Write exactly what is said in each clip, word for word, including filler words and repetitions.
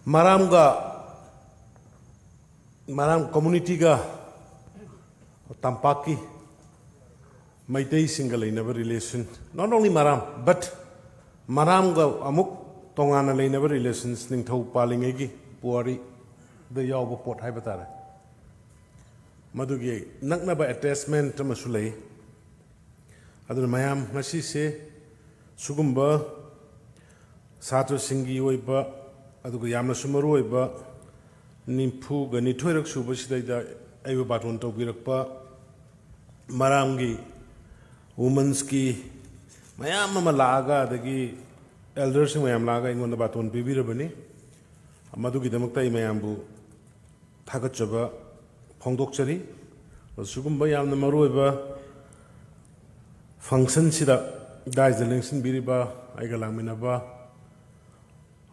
ꯃꯔꯥꯝꯒ, ꯃꯔꯥꯝ ꯀꯝꯃꯨꯅꯤꯇꯤꯒ ꯇꯝꯄꯥꯛꯀꯤ ꯃꯩꯇꯩꯁꯤꯡꯒ ꯂꯩꯅꯕ relation, not only ꯃꯔꯥꯝ, but ꯃꯔꯥꯝꯒ ꯑꯃꯨꯛ ꯇꯣꯉꯥꯟꯅ ꯂꯩꯅꯕ ꯔꯤꯂꯦꯁꯟꯁ, ꯅꯤꯡꯊꯧ ꯄꯥꯜꯂꯤꯉꯩꯒꯤ ꯄꯨꯋꯥꯔꯤꯗ ꯌꯥꯎꯕ ꯄꯣꯠ ꯍꯥꯏꯕ ꯇꯥꯔꯦ꯫ ꯃꯗꯨꯒꯤ ꯅꯛꯅꯕ ꯑꯦꯇꯦꯆꯃꯦꯟꯠ ꯑꯃꯁꯨ ꯂꯩ꯫ ꯑꯗꯨꯅ ꯃꯌꯥꯝ ꯉꯁꯤꯁꯦ ꯁꯤꯒꯨꯝꯕ ꯁꯥꯇ꯭ꯔꯁꯤꯡꯒꯤ ꯑꯣꯏꯕ, ꯑꯗꯨꯒ ꯌꯥꯝꯅꯁꯨ ꯃꯔꯨ ꯑꯣꯏꯕ ꯅꯤꯐꯨꯒ ꯅꯤꯊꯣꯏꯔꯛ ꯁꯨꯕꯁꯤꯗꯩꯗ ꯑꯩꯕꯨ ꯕꯥꯇꯣꯟ ꯇꯧꯕꯤꯔꯛꯄ ꯃꯔꯥꯝꯒꯤ ꯋꯨꯃꯟꯁꯀꯤ ꯃꯌꯥꯝ ꯑꯃ ꯂꯥꯛꯑꯒ, ꯑꯗꯒꯤ ꯑꯦꯜꯗꯔꯁꯤꯡ ꯃꯌꯥꯝ ꯂꯥꯛꯑꯒ ꯑꯩꯉꯣꯟꯗ ꯕꯥꯇꯣꯟ ꯄꯤꯕꯤꯔꯕꯅꯤ꯫ ꯃꯗꯨꯒꯤꯗꯃꯛꯇ ꯑꯩ ꯃꯌꯥꯝꯕꯨ ꯊꯥꯒꯠꯆꯕ ꯐꯣꯡꯗꯣꯛꯆꯔꯤ꯫ ꯑꯁꯤꯒꯨꯝꯕ ꯌꯥꯝꯅ ꯃꯔꯨꯑꯣꯏꯕ ꯐꯪꯁꯟꯁꯤꯗ ꯗꯥꯏꯁꯇ ꯂꯦꯡꯁꯤꯟꯕꯤꯔꯤꯕ ꯑꯩꯒ ꯂꯥꯛꯃꯤꯟꯅꯕ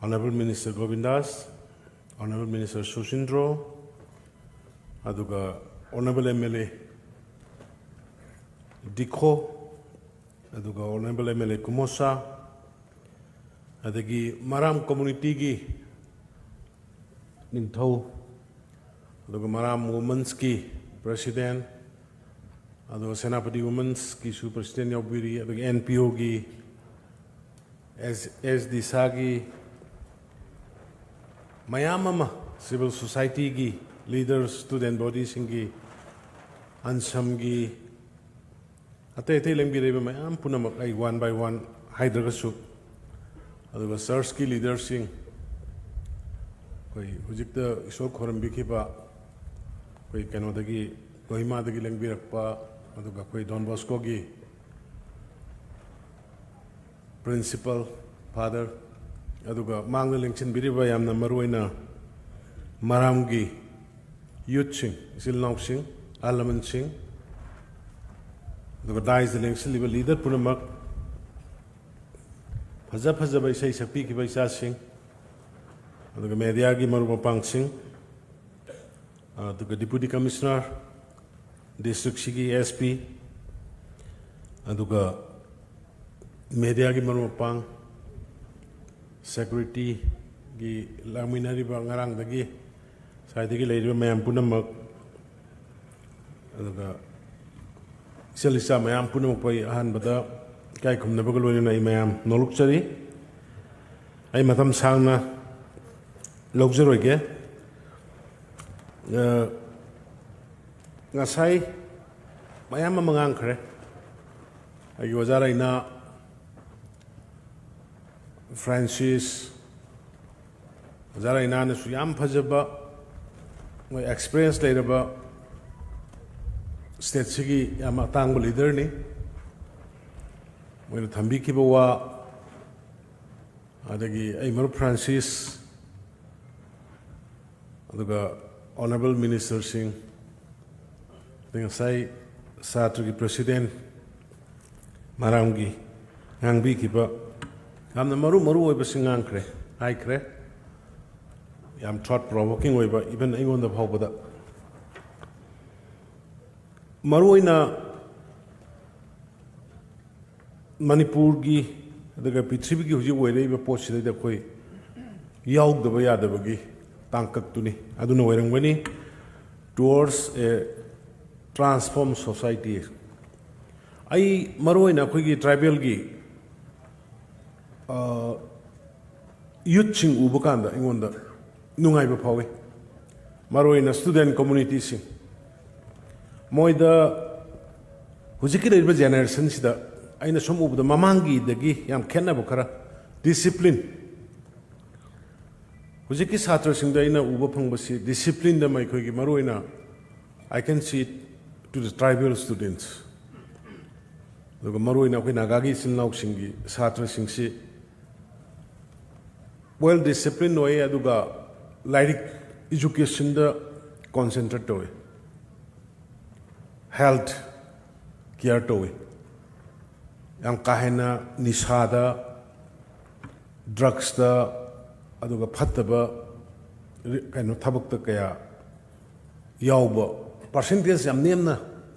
Honourable Minister ꯒꯣꯕꯤꯟꯗꯥꯁ, Honourable Minister ꯁꯨꯁꯤꯟꯗ꯭ꯔꯣ, ꯑꯗꯨꯒ Honourable MLA ꯗꯤꯈꯣ, ꯑꯗꯨꯒ Honourable MLA ꯀꯨꯃꯣꯁꯥ, ꯑꯗꯒꯤ ꯃꯔꯥꯝ ꯀꯝꯃꯨꯅꯤꯇꯤꯒꯤ ꯅꯤꯡꯊꯧ, ꯑꯗꯨꯒ ꯃꯔꯥꯝ ꯋꯨꯃꯟꯁꯀꯤ ꯄ꯭ꯔꯁꯤꯗꯦꯟ, ꯑꯗꯨꯒ ꯁꯦꯅꯥꯄꯇꯤ ꯋꯨꯃꯟꯁꯀꯤꯁꯨ ꯄ꯭ꯔꯁꯤꯗꯦꯟ ꯌꯥꯎꯕꯤꯔꯤ, ꯑꯗꯨꯒ NPOꯒꯤ, ꯑꯦꯁ, ꯑꯦꯁ ꯗꯤꯁꯥꯒꯤ, ꯃꯌꯥꯝ ꯑꯃ ꯁꯤꯚꯤꯜ ꯁꯣꯁꯥꯏꯇꯤꯒꯤ ꯂꯤꯗꯔꯁ, ꯁ꯭ꯇꯨꯗꯦꯟ ꯕꯣꯗꯤꯁꯤꯡꯒꯤ, ꯑꯟꯁꯝꯒꯤ, ꯑꯇꯩ ꯑꯇꯩ ꯂꯦꯡꯕꯤꯔꯛꯏꯕ ꯃꯌꯥꯝ ꯄꯨꯝꯅꯃꯛ ꯑꯩ ꯋꯥꯟ ꯕꯥꯏ ꯋꯥꯟ ꯍꯥꯏꯗ꯭ꯔꯒꯁꯨ, ꯑꯗꯨꯒ ꯆꯔꯆꯀꯤ ꯂꯤꯗꯔꯁꯤꯡ, ꯑꯩꯈꯣꯏ ꯍꯧꯖꯤꯛꯇ ꯏꯁꯣꯔ ꯈꯣꯏꯔꯝꯕꯤꯈꯤꯕ ꯑꯩꯈꯣꯏ ꯀꯩꯅꯣꯗꯒꯤ, ꯀꯣꯍꯤꯃꯥꯗꯒꯤ ꯂꯦꯡꯕꯤꯔꯛꯄ, ꯑꯗꯨꯒ ꯑꯩꯈꯣꯏ ꯗꯣꯟ ꯕꯣꯁꯀꯣꯒꯤ ꯄ꯭ꯔꯤꯟꯁꯤꯄꯜ ꯐꯥꯗꯔ, ꯑꯗꯨꯒ ꯃꯥꯡꯗ ꯂꯦꯡꯁꯤꯟꯕꯤꯔꯤꯕ ꯌꯥꯝꯅ ꯃꯔꯨꯑꯣꯏꯅ ꯃꯔꯥꯝꯒꯤ ꯌꯨꯠꯁꯤꯡ, ꯏꯆꯤꯜ ꯏꯅꯥꯎꯁꯤꯡ, ꯑꯍꯜ ꯂꯃꯟꯁꯤꯡ, ꯑꯗꯨꯒ ꯗꯥꯏꯁꯇ ꯂꯦꯡꯁꯤꯜꯂꯤꯕ ꯂꯤꯗꯔ ꯄꯨꯝꯅꯃꯛ, ꯐꯖ ꯐꯖꯕ ꯏꯁꯩ ꯁꯛꯄꯤꯈꯤꯕ ꯏꯆꯥꯁꯤꯡ, ꯑꯗꯨꯒ ꯃꯦꯗꯤꯌꯥꯒꯤ ꯃꯔꯨꯞ ꯃꯄꯥꯡꯁꯤꯡ, ꯑꯗꯨꯒ ꯗꯤꯄꯨꯇꯤ ꯀꯃꯤꯁꯅꯔ, ꯗꯤꯁꯇ꯭ꯔꯤꯛꯁꯤꯒꯤ SP, ꯑꯗꯨꯒ ꯃꯦꯗꯤꯌꯥꯒꯤ ꯃꯔꯨꯞ ꯃꯄꯥꯡ, ꯁꯦꯀ꯭ꯌꯨꯔꯤꯇꯤ, ꯂꯥꯛꯃꯤꯟꯅꯔꯤꯕ ꯉꯔꯥꯡꯗꯒꯤ ꯉꯁꯥꯏꯗꯒꯤ ꯂꯩꯔꯤꯕ ꯃꯌꯥꯝ ꯄꯨꯝꯅꯃꯛ, ꯑꯗꯨꯒ ꯏꯆꯜ ꯏꯆꯥ ꯃꯌꯥꯝ ꯄꯨꯝꯅꯃꯛꯄꯨ ꯑꯩ ꯑꯍꯥꯟꯕꯗ ꯏꯀꯥꯏ ꯈꯨꯝꯅꯕꯒ ꯂꯣꯏꯅꯅ ꯑꯩ ꯃꯌꯥꯝ ꯅꯣꯂꯨꯛꯆꯔꯤ꯫ ꯑꯩ ꯃꯇꯝ ꯁꯥꯡꯅ ꯂꯧꯖꯔꯣꯏꯒꯦ꯫ ꯑ, ꯉꯁꯥꯏ ꯃꯌꯥꯝ ꯑꯃ ꯉꯥꯡꯈ꯭ꯔꯦ꯫ ꯑꯩꯒꯤ ꯑꯣꯖꯥ ꯔꯩꯅꯥ, ꯐ꯭ꯔꯥꯟꯁꯤꯁ, ꯑꯣꯖꯥ ꯔꯩꯅꯥꯅꯁꯨ ꯌꯥꯝ ꯐꯖꯕ, ꯃꯣꯏ ꯑꯦꯛꯁꯄꯤꯔꯤꯌꯦꯟꯁ ꯂꯩꯔꯕ, ꯁ꯭ꯇꯦꯠꯁꯤꯒꯤ ꯌꯥꯝ ꯑꯇꯥꯡꯕ ꯂꯤꯗꯔꯅꯤ꯫ ꯃꯣꯏꯅ ꯊꯝꯕꯤꯈꯤꯕ ꯋꯥ, ꯑꯗꯒꯤ ꯑꯩ ꯃꯔꯨꯞ ꯐ꯭ꯔꯥꯟꯁꯤꯁ, ꯑꯗꯨꯒ ꯑꯣꯅꯔꯦꯕꯜ ꯃꯤꯅꯤꯁꯇꯔꯁꯤꯡ, ꯑꯗꯩ ꯉꯁꯥꯏ ꯁꯥꯇ꯭ꯔꯒꯤ ꯄ꯭ꯔꯦꯁꯤꯗꯦꯟ ꯃꯔꯥꯝꯒꯤ ꯉꯥꯡꯕꯤꯈꯤꯕ ꯌꯥꯝꯅ ꯃꯔꯨ ꯃꯔꯨ ꯑꯣꯏꯕꯁꯤꯡ ꯉꯥꯡꯈ꯭ꯔꯦ, ꯍꯥꯏꯈ꯭ꯔꯦ꯫ ꯌꯥꯝ ꯊꯣꯠ ꯄ꯭ꯔꯣꯚꯣꯀꯤꯡ ꯑꯣꯏꯕ, ꯏꯚꯟ ꯑꯩꯉꯣꯟꯗ ꯐꯥꯎꯕꯗ꯫ ꯃꯔꯨꯑꯣꯏꯅ ꯃꯅꯤꯄꯨꯔꯒꯤ, ꯑꯗꯨꯒ ꯄ꯭ꯔꯤꯊꯤꯕꯤꯒꯤ ꯍꯧꯖꯤꯛ ꯑꯣꯏꯔꯛꯏꯕ ꯄꯣꯠꯁꯤꯗꯩꯗ ꯑꯩꯈꯣꯏ ꯌꯥꯎꯗꯕ ꯌꯥꯗꯕꯒꯤ ꯇꯥꯡꯀꯛꯇꯨꯅꯤ꯫ ꯑꯗꯨꯅ ꯑꯣꯏꯔꯝꯒꯅꯤ, towards a transform society꯫ ꯑꯩ ꯃꯔꯨꯑꯣꯏꯅ ꯑꯩꯈꯣꯏꯒꯤ ꯇ꯭ꯔꯥꯏꯕꯦꯜꯒꯤ, ꯑ, ꯌꯨꯠꯁꯤꯡ ꯎꯕ ꯀꯥꯟꯗ ꯑꯩꯉꯣꯟꯗ ꯅꯨꯡꯉꯥꯏꯕ ꯐꯥꯎꯏ꯫ ꯃꯔꯨꯑꯣꯏꯅ ꯁ꯭ꯇꯨꯗꯦꯟ ꯀꯝꯃꯨꯅꯤꯇꯤꯁꯤꯡ, ꯃꯣꯏꯗ ꯍꯧꯖꯤꯛꯀꯤ ꯂꯩꯔꯤꯕ ꯖꯦꯅꯦꯔꯦꯁꯟꯁꯤꯗ ꯑꯩꯅ ꯁꯨꯝ ꯎꯕꯗ ꯃꯃꯥꯡꯒꯤꯗꯒꯤ ꯌꯥꯝ ꯈꯦꯠꯅꯕ ꯈꯔ, ꯗꯤꯁꯤꯄ꯭ꯂꯤꯟ꯫ ꯍꯧꯖꯤꯛꯀꯤ ꯁꯥꯇ꯭ꯔꯁꯤꯡꯗ ꯑꯩꯅ ꯎꯕ ꯐꯪꯕꯁꯤ ꯗꯤꯁꯤꯄ꯭ꯂꯤꯟꯗ ꯑꯩꯈꯣꯏꯒꯤ ꯃꯔꯨꯑꯣꯏꯅ, I can see it to the tribal students꯫ ꯑꯗꯨꯒ ꯃꯔꯨꯑꯣꯏꯅ ꯑꯩꯈꯣꯏ ꯅꯥꯒꯥꯒꯤ ꯏꯆꯤꯜ ꯏꯅꯥꯎꯁꯤꯡꯒꯤ ꯁꯥꯇ꯭ꯔꯁꯤꯡꯁꯤ well discipline ꯑꯣꯏ, ꯑꯗꯨꯒ ꯂꯥꯏꯔꯤꯛ, ꯏꯖꯨꯀꯦꯁꯟꯗ ꯀꯣꯟꯁꯦꯟꯇ꯭ꯔꯦꯠ ꯇꯧꯏ, ꯍꯦꯜꯊ ꯀꯤꯌꯔ ꯇꯧꯏ꯫ ꯌꯥꯝ ꯀꯥ ꯍꯦꯟꯅ ꯅꯤꯁꯥꯗ, ꯗ꯭ꯔꯛꯁꯇ, ꯑꯗꯨꯒ ꯐꯠꯇꯕ ꯔꯤ-, ꯀꯩꯅꯣ, ꯊꯕꯛꯇ ꯀꯌꯥ ꯌꯥꯎꯕ ꯄꯥꯔꯁꯦꯟꯇꯦꯖ ꯌꯥꯝ ꯅꯦꯝꯅ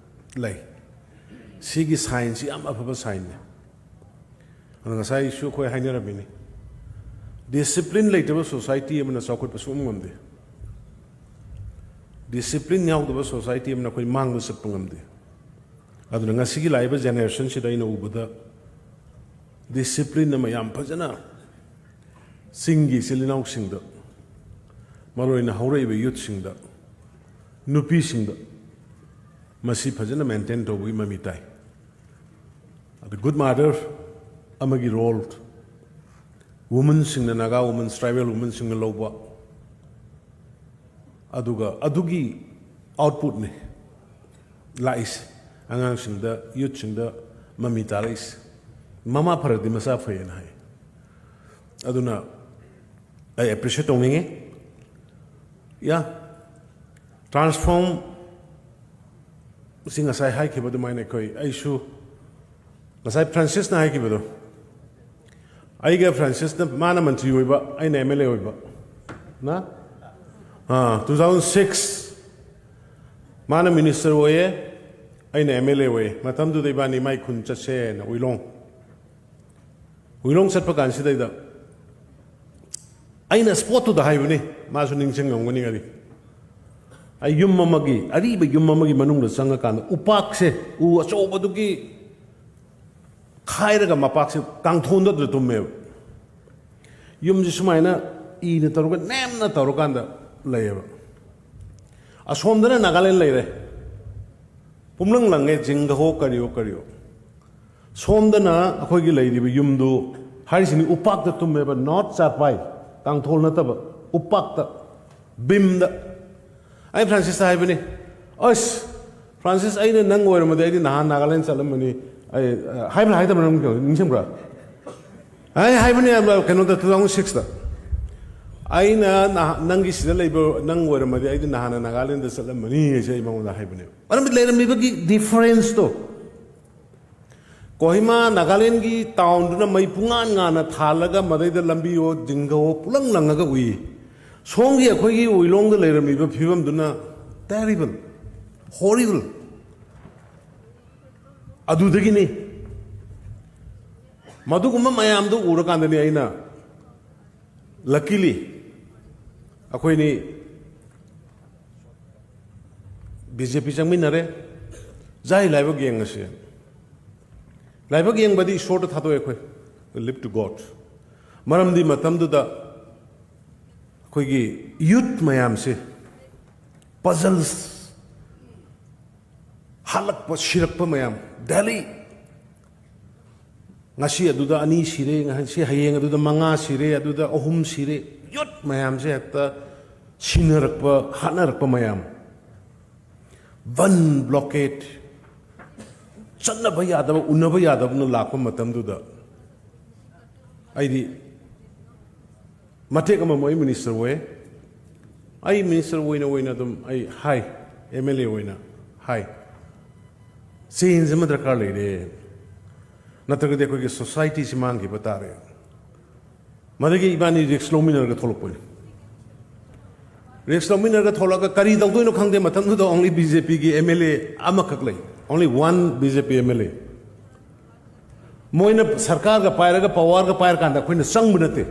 ꯂꯩ꯫ ꯁꯤꯒꯤ ꯁꯥꯏꯟꯁꯤ ꯌꯥꯝ ꯑꯐꯕ ꯁꯥꯏꯟꯅꯤ꯫ ꯑꯗꯣ ꯉꯁꯥꯏꯁꯨ ꯑꯩꯈꯣꯏ ꯍꯥꯏꯅꯔꯝꯃꯤꯅꯤ, Discipline ꯂꯩꯇꯕ society ꯑꯃꯅ ꯆꯥꯎꯈꯠꯄ ꯁꯨꯡꯉꯝ ꯉꯝꯗꯦ꯫ Discipline ꯌꯥꯎꯗꯕ society ꯑꯃꯅ ꯑꯩꯈꯣꯏ ꯃꯥꯡꯗ ꯆꯠꯄ ꯉꯝꯗꯦ꯫ ꯑꯗꯨꯅ ꯉꯁꯤꯒꯤ ꯂꯥꯛꯏꯕ generationꯁꯤꯗ ꯑꯩꯅ ꯎꯕꯗ discipline ꯑꯃ ꯌꯥꯝ ꯐꯖꯅ ꯆꯤꯡꯒꯤ ꯏꯆꯤꯜ ꯏꯅꯥꯎꯁꯤꯡꯗ, ꯃꯔꯨꯑꯣꯏꯅ ꯍꯧꯔꯛꯏꯕ youthꯁꯤꯡꯗ, ꯅꯨꯄꯤꯁꯤꯡꯗ ꯃꯁꯤ ꯐꯖꯅ maintain ꯇꯧꯕꯒꯤ ꯃꯃꯤ ꯇꯥꯏ꯫ ꯑꯗ good mother ꯑꯃꯒꯤ role, womenꯁꯤꯡꯅ, Naga women's, tribal womenꯁꯤꯡꯅ ꯂꯧꯕ, ꯑꯗꯨꯒ ꯑꯗꯨꯒꯤ outputꯅꯤ ꯂꯥꯛꯏꯁꯦ꯫ ꯑꯉꯥꯡꯁꯤꯡꯗ, youthꯁꯤꯡꯗ ꯃꯃꯤ ꯇꯥꯔꯛꯏꯁꯦ꯫ ꯃꯃꯥ ꯐꯔꯗꯤ ꯃꯆꯥ ꯐꯩꯌꯦꯅ ꯍꯥꯏ꯫ ꯑꯗꯨꯅ ꯑꯩ appreciate ꯇꯧꯅꯤꯡꯉꯤ꯫ ꯌꯥ, transform ꯁꯤ ꯉꯁꯥꯏ ꯍꯥꯏꯈꯤꯕ ꯑꯗꯨꯃꯥꯏꯅ ꯑꯩꯈꯣꯏ, ꯑꯩꯁꯨ ꯉꯁꯥꯏ ꯐ꯭ꯔꯥꯟꯁꯤꯁꯅ ꯍꯥꯏꯈꯤꯕꯗꯣ, ꯑꯩꯒ ꯐ꯭ꯔꯥꯟꯁꯤꯁꯅ, ꯃꯥꯅ ꯃꯟꯇ꯭ꯔꯤ ꯑꯣꯏꯕ, ꯑꯩꯅ M L A ꯑꯣꯏꯕ, ꯅ? ꯑꯥ, two thousand six, ꯃꯥꯅ minister ꯑꯣꯏꯌꯦ, ꯑꯩꯅ M L A ꯑꯣꯏꯌꯦ꯫ ꯃꯇꯝꯗꯨꯗ ꯏꯕꯥꯅꯤ ꯃꯥꯏ ꯈꯨꯟ ꯆꯠꯁꯦꯅ ꯎꯏꯂꯣꯡ, ꯎꯏꯂꯣꯡ ꯆꯠꯄ ꯀꯥꯟꯁꯤꯗꯩꯗ ꯑꯩꯅ spotꯇꯨꯗ ꯍꯥꯏꯕꯅꯤ, ꯃꯥꯁꯨ ꯅꯤꯡꯁꯤꯡꯉꯝꯒꯅꯤ ꯉꯔꯤ꯫ ꯑꯩ ꯌꯨꯝ ꯑꯃꯒꯤ, ꯑꯔꯤꯕ ꯌꯨꯝ ꯑꯃꯒꯤ ꯃꯅꯨꯡꯗ ꯆꯪꯉꯀꯥꯟꯗ ꯎꯄꯥꯛꯁꯦ, ꯎ ꯑꯆꯧꯕꯗꯨꯒꯤ ꯈꯥꯏꯔꯒ ꯃꯄꯥꯛꯁꯦ ꯀꯥꯡꯊꯣꯟꯗ ꯑꯗꯨꯗ ꯇꯨꯝꯃꯦꯕ꯫ ꯌꯨꯝꯁꯦ ꯁꯨꯃꯥꯏꯅ ꯏꯅ ꯇꯧꯔꯒ, ꯅꯦꯝꯅ ꯇꯧꯔꯀꯥꯟꯗ ꯂꯩꯌꯦꯕ꯫ ꯑꯁꯣꯝꯗꯅ ꯅꯥꯒꯥꯂꯦꯟ ꯂꯩꯔꯦ, ꯄꯨꯝꯂꯪ ꯂꯪꯉꯦ, ꯖꯤꯡꯒꯍꯣ ꯀꯔꯤꯌꯣ ꯀꯔꯤꯌꯣ꯫ ꯁꯣꯝꯗꯅ ꯑꯩꯈꯣꯏꯒꯤ ꯂꯩꯔꯤꯕ ꯌꯨꯝꯗꯨ ꯍꯥꯏꯔꯤꯁꯤꯅꯤ, ꯎꯄꯥꯛꯇ ꯇꯨꯝꯃꯦꯕ, not ꯆꯥꯔꯄꯥꯏ, ꯀꯥꯡꯊꯣꯜ ꯅꯠꯇꯕ, ꯎꯄꯥꯛꯇ, ꯕꯤꯝꯗ꯫ ꯑꯩ ꯐ꯭ꯔꯥꯟꯁꯤꯁꯇ ꯍꯥꯏꯕꯅꯤ, "ꯑꯁ, ꯐ꯭ꯔꯥꯟꯁꯤꯁ, ꯑꯩꯅ ꯅꯪ ꯑꯣꯏꯔꯝꯃꯗꯤ ꯑꯩꯗꯤ ꯅꯍꯥꯟ ꯅꯥꯒꯥꯂꯦꯟ ꯆꯠꯂꯝꯃꯅꯤ꯫" ꯑꯩ, ꯑ, ꯍꯥꯏꯕ꯭ꯔꯥ ꯍꯥꯏꯗꯕ꯭ꯔꯥ ꯅꯪ ꯅꯤꯡꯁꯤꯡꯕ꯭ꯔꯥ? ꯑꯩ ꯍꯥꯏꯕꯅꯤ, ꯑ, ꯀꯩꯅꯣꯗ, two thousand sixꯇ꯫ "ꯑꯩꯅ ꯅꯍꯥꯟ ꯅꯪꯒꯤ ꯁꯤꯗ ꯂꯩꯕ ꯅꯪ ꯑꯣꯏꯔꯝꯃꯗꯤ ꯑꯩꯗꯤ ꯅꯍꯥꯟꯅ ꯅꯥꯒꯥꯂꯦꯟꯗ ꯆꯠꯂꯝꯃꯅꯤ" ꯍꯥꯏꯁꯦ ꯑꯩ ꯃꯉꯣꯟꯗ ꯍꯥꯏꯕꯅꯦꯕ꯫ ꯃꯔꯝꯗꯤ ꯂꯩꯔꯝꯃꯤꯕꯒꯤ differenceꯇꯣ꯫ ꯀꯣꯍꯤꯃꯥ ꯅꯥꯒꯥꯂꯦꯟꯒꯤ townꯗꯨꯅ ꯃꯩ ꯄꯨꯡꯉꯥꯟ ꯉꯥꯟꯅ ꯊꯥꯜꯂꯒ ꯃꯗꯩꯗ ꯂꯝꯕꯤꯑꯣ ꯖꯤꯡꯒꯑꯣ ꯄꯨꯂꯪ ꯂꯪꯉꯒ ꯎꯏ꯫ ꯁꯣꯝꯒꯤ ꯑꯩꯈꯣꯏꯒꯤ ꯎꯏꯂꯣꯡꯗ ꯂꯩꯔꯝꯃꯤꯕ ꯐꯤꯕꯝꯗꯨꯅ terrible, horrible꯫ ꯑꯗꯨꯗꯒꯤꯅꯤ꯫ ꯃꯗꯨꯒꯨꯝꯕ ꯃꯌꯥꯝꯗꯨ ꯎꯔꯀꯥꯟꯗꯅꯤ ꯑꯩꯅ Luckily ꯑꯩꯈꯣꯏꯅꯤ ꯕꯤ ꯖꯦ ꯄꯤ ꯆꯪꯃꯤꯟꯅꯔꯦ꯫ ꯖꯥꯏ ꯂꯥꯏꯕꯛ ꯌꯦꯡꯉꯁꯦ꯫ ꯂꯥꯏꯕꯛ ꯌꯦꯡꯕꯗꯤ ꯏꯁꯣꯔꯗ ꯊꯥꯗꯣꯛꯑꯦ ꯑꯩꯈꯣꯏ꯫ We leave to God꯫ ꯃꯔꯝꯗꯤ ꯃꯇꯝꯗꯨꯗ ꯑꯩꯈꯣꯏꯒꯤ ꯌꯨꯠ ꯃꯌꯥꯝꯁꯦ ꯄꯖꯜꯁ ꯍꯥꯠꯂꯛꯄ ꯁꯤꯔꯛꯄ ꯃꯌꯥꯝ ꯗꯦꯂꯤ꯫ ꯉꯁꯤ ꯑꯗꯨꯗ ꯑꯅꯤ ꯁꯤꯔꯦ, ꯉꯁꯤ ꯍꯌꯦꯡ ꯑꯗꯨꯗ ꯃꯉꯥ ꯁꯤꯔꯦ, ꯑꯗꯨꯗ ꯑꯍꯨꯝ ꯁꯤꯔꯦ꯫ ꯌꯨꯠ ꯃꯌꯥꯝꯁꯦ ꯍꯦꯛꯇ ꯁꯤꯅꯔꯛꯄ, ꯍꯥꯠꯅꯔꯛꯄ ꯃꯌꯥꯝ꯫ ꯕꯟ ꯕ꯭ꯂꯣꯀꯦꯠ, ꯆꯠꯅꯕ ꯌꯥꯗꯕ, ꯎꯅꯕ ꯌꯥꯗꯕꯅ ꯂꯥꯛꯄ ꯃꯇꯝꯗꯨꯗ ꯑꯩꯗꯤ ꯃꯇꯦꯛ ꯑꯃꯃꯨꯛ ꯑꯩ ꯃꯤꯅꯤꯁꯇꯔ ꯑꯣꯏ꯫ ꯑꯩ ꯃꯤꯅꯤꯁꯇꯔ ꯑꯣꯏꯅ ꯑꯣꯏꯅ ꯑꯗꯨꯝ ꯑꯩ ꯍꯥꯏ, ꯑꯦꯝ ꯑꯦꯜ ꯑꯦ ꯑꯣꯏꯅ ꯍꯥꯏ, ꯆꯦꯟꯖ ꯑꯃ ꯗꯔꯀꯥꯔ ꯂꯩꯔꯦ, ꯅꯠꯇ꯭ꯔꯒꯗꯤ ꯑꯩꯈꯣꯏꯒꯤ ꯁꯣꯁꯥꯏꯇꯤꯁꯤ ꯃꯥꯡꯈꯤꯕ ꯇꯥꯔꯦ꯫ ꯃꯗꯒꯤ ꯏꯕꯥꯅꯤ ꯔꯤꯛꯁ ꯂꯧꯃꯤꯟꯅꯔꯒ ꯊꯣꯛꯂꯛꯄꯅꯤ꯫ ꯔꯤꯛꯁ ꯂꯧꯃꯤꯟꯅꯔꯒ ꯊꯣꯛꯂꯛꯑꯒ ꯀꯔꯤ ꯇꯧꯗꯣꯏꯅꯣ ꯈꯪꯗꯦ꯫ ꯃꯇꯝꯗꯨꯗ only ꯕꯤ ꯖꯦ ꯄꯤꯒꯤ ꯑꯦꯝ ꯑꯦꯜ ꯑꯦ ꯑꯃꯈꯛ ꯂꯩ, only one B J P M L A. ꯃꯣꯏꯅ ꯁꯔꯀꯥꯔꯒ ꯄꯥꯏꯔꯒ ꯄꯋꯥꯔꯒ ꯄꯥꯏꯔꯀꯥꯟꯗ ꯑꯩꯈꯣꯏꯅ ꯆꯪꯕ ꯅꯠꯇꯦ꯫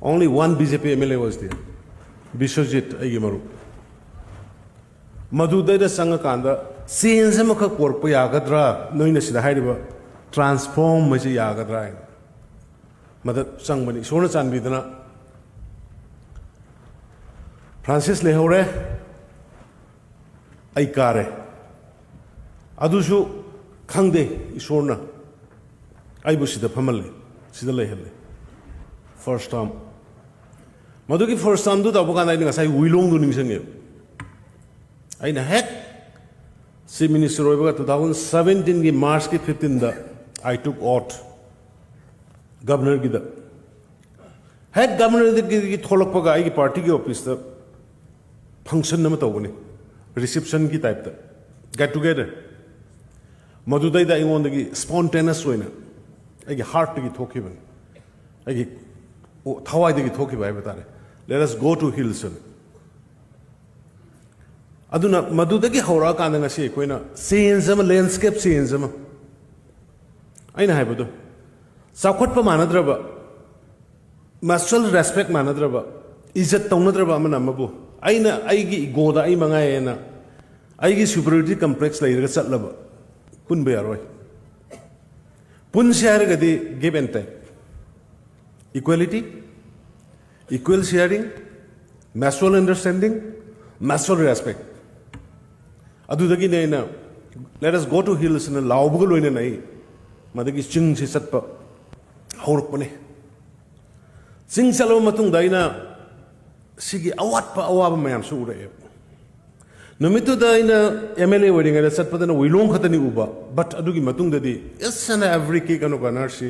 Only one B J P M L A was there, Biswajit, ꯑꯩꯒꯤ ꯃꯔꯨꯞ꯫ ꯃꯗꯨꯗꯩꯗ ꯆꯪꯉꯀꯥꯟꯗ ꯆꯦꯟꯖ ꯑꯃꯈꯛ ꯄꯣꯔꯛꯄ ꯌꯥꯒꯗ꯭ꯔꯥ, ꯅꯣꯏꯅ ꯁꯤꯗ ꯍꯥꯏꯔꯤꯕ ꯇ꯭ꯔꯥꯟꯁꯐꯣꯔꯝ ꯑꯁꯤ ꯌꯥꯒꯗ꯭ꯔꯥ ꯍꯥꯏꯅ ꯃꯗ ꯆꯪꯕꯅꯤ꯫ ꯏꯁꯣꯔꯅ ꯆꯥꯟꯕꯤꯗꯅ ꯐ꯭ꯔꯥꯟꯁꯤꯁ ꯂꯩꯍꯧꯔꯦ, ꯑꯩ ꯀꯥꯔꯦ꯫ ꯑꯗꯨꯁꯨ ꯈꯪꯗꯦ, ꯏꯁꯣꯔꯅ ꯑꯩꯕꯨ ꯁꯤꯗ ꯐꯝꯍꯜꯂꯦ, ꯁꯤꯗ ꯂꯩꯍꯜꯂꯦ꯫ ꯐꯥꯔꯁ ꯇꯥꯔꯝ, ꯃꯗꯨꯒꯤ ꯐꯥꯔꯁ ꯇꯥꯔꯝꯗꯨ ꯇꯧꯕ ꯀꯥꯟꯗ ꯑꯩꯅ ꯉꯁꯥꯏ ꯋꯤꯂꯣꯡꯗꯨ ꯅꯤꯡꯁꯤꯡꯉꯦ꯫ ꯑꯩꯅ ꯍꯦꯛ ꯆꯤꯐ ꯃꯤꯅꯤꯁꯇꯔ ꯑꯣꯏꯕꯒ two thousand seventeen ꯒꯤ ꯃꯥꯔꯆꯀꯤ fifteen the I took oath ꯒꯕꯔꯅꯔꯒꯤꯗ꯫ ꯍꯦꯛ ꯒꯕꯔꯅꯔꯗꯒꯤ ꯊꯣꯛꯂꯛꯄꯒ ꯑꯩꯒꯤ ꯄꯥꯔꯇꯤꯒꯤ ꯑꯣꯐꯤꯁꯇ ꯐꯪꯁꯟ ꯑꯃ ꯇꯧꯒꯅꯤ, ꯔꯤꯁꯦꯞꯁꯟꯒꯤ ꯇꯥꯏꯞꯇ, ꯒꯦꯠ ꯇꯨꯒꯦꯗꯔ꯫ ꯃꯗꯨꯗꯩꯗ ꯑꯩꯉꯣꯟꯗꯒꯤ ꯁ꯭ꯄꯣꯟꯇꯦꯅꯁ ꯑꯣꯏꯅ ꯑꯩꯒꯤ ꯍꯥꯔꯠꯇꯒꯤ ꯊꯣꯛꯈꯤꯕꯅꯤ, ꯑꯩꯒꯤ ꯊꯋꯥꯏꯗꯒꯤ ꯊꯣꯛꯈꯤꯕ ꯍꯥꯏꯕ ꯇꯥꯔꯦ, "Let us go to hills" ꯑꯅ꯫ ꯑꯗꯨꯅ ꯃꯗꯨꯗꯒꯤ ꯍꯧꯔꯛꯑꯀꯥꯟꯗ ꯉꯁꯤ ꯑꯩꯈꯣꯏꯅ ꯆꯦꯟꯖ ꯑꯃ, ꯂꯦꯟꯁ꯭ꯀꯦꯞ ꯆꯦꯟꯖ ꯑꯃ, ꯑꯩꯅ ꯍꯥꯏꯕꯗꯣ, ꯆꯥꯎꯈꯠꯄ ꯃꯥꯟꯅꯗ꯭ꯔꯕ, ꯃ꯭ꯌꯨꯆꯨꯋꯦꯜ ꯔꯦꯁꯄꯦꯛ ꯃꯥꯟꯅꯗ꯭ꯔꯕ, ꯏꯖꯠ ꯇꯧꯅꯗ꯭ꯔꯕ ꯑꯃꯅ ꯑꯃꯕꯨ, ꯑꯩꯅ ꯑꯩꯒꯤ ꯏꯒꯣꯗ ꯑꯩ ꯃꯉꯥꯏ ꯍꯥꯏꯅ ꯑꯩꯒꯤ ꯁꯨꯄꯔꯤꯌꯣꯔꯤꯇꯤ ꯀꯝꯄ꯭ꯂꯦꯛꯁ ꯂꯩꯔꯒ ꯆꯠꯂꯕ ꯄꯨꯟꯕ ꯌꯥꯔꯣꯏ꯫ ꯄꯨꯟꯁꯦ ꯍꯥꯏꯔꯒꯗꯤ give and take, equality, equal sharing, mutual understanding, mutual respect꯫ ꯑꯗꯨꯗꯒꯤꯅꯦ ꯑꯩꯅ "Let us go to hills" ꯅ ꯂꯥꯎꯕꯒ ꯂꯣꯏꯅꯅ ꯑꯩ ꯃꯗꯒꯤ ꯆꯤꯡꯁꯤ ꯆꯠꯄ ꯍꯧꯔꯛꯄꯅꯦ꯫ ꯆꯤꯡ ꯆꯠꯂꯕ ꯃꯇꯨꯡꯗ ꯑꯩꯅ ꯁꯤꯒꯤ ꯑꯋꯥꯠꯄ ꯑꯋꯥꯕ ꯃꯌꯥꯝꯁꯨ ꯎꯔꯛꯑꯦꯕ꯫ ꯅꯨꯃꯤꯠꯇꯨꯗ ꯑꯩꯅ ꯑꯦꯝ ꯑꯦꯜ ꯑꯦ ꯑꯣꯏꯔꯤꯉꯩꯗ ꯆꯠꯄꯗꯅ ꯋꯤꯂꯣꯡ ꯈꯛꯇꯅꯤ ꯎꯕ, ꯕꯠ ꯑꯗꯨꯒꯤ ꯃꯇꯨꯡꯗꯗꯤ ꯏꯁ ꯑꯦꯟ ꯑꯦꯚ꯭ꯔꯤ ꯀꯤꯛ ꯑꯦꯟ ꯀꯣꯔꯅꯔꯁꯤ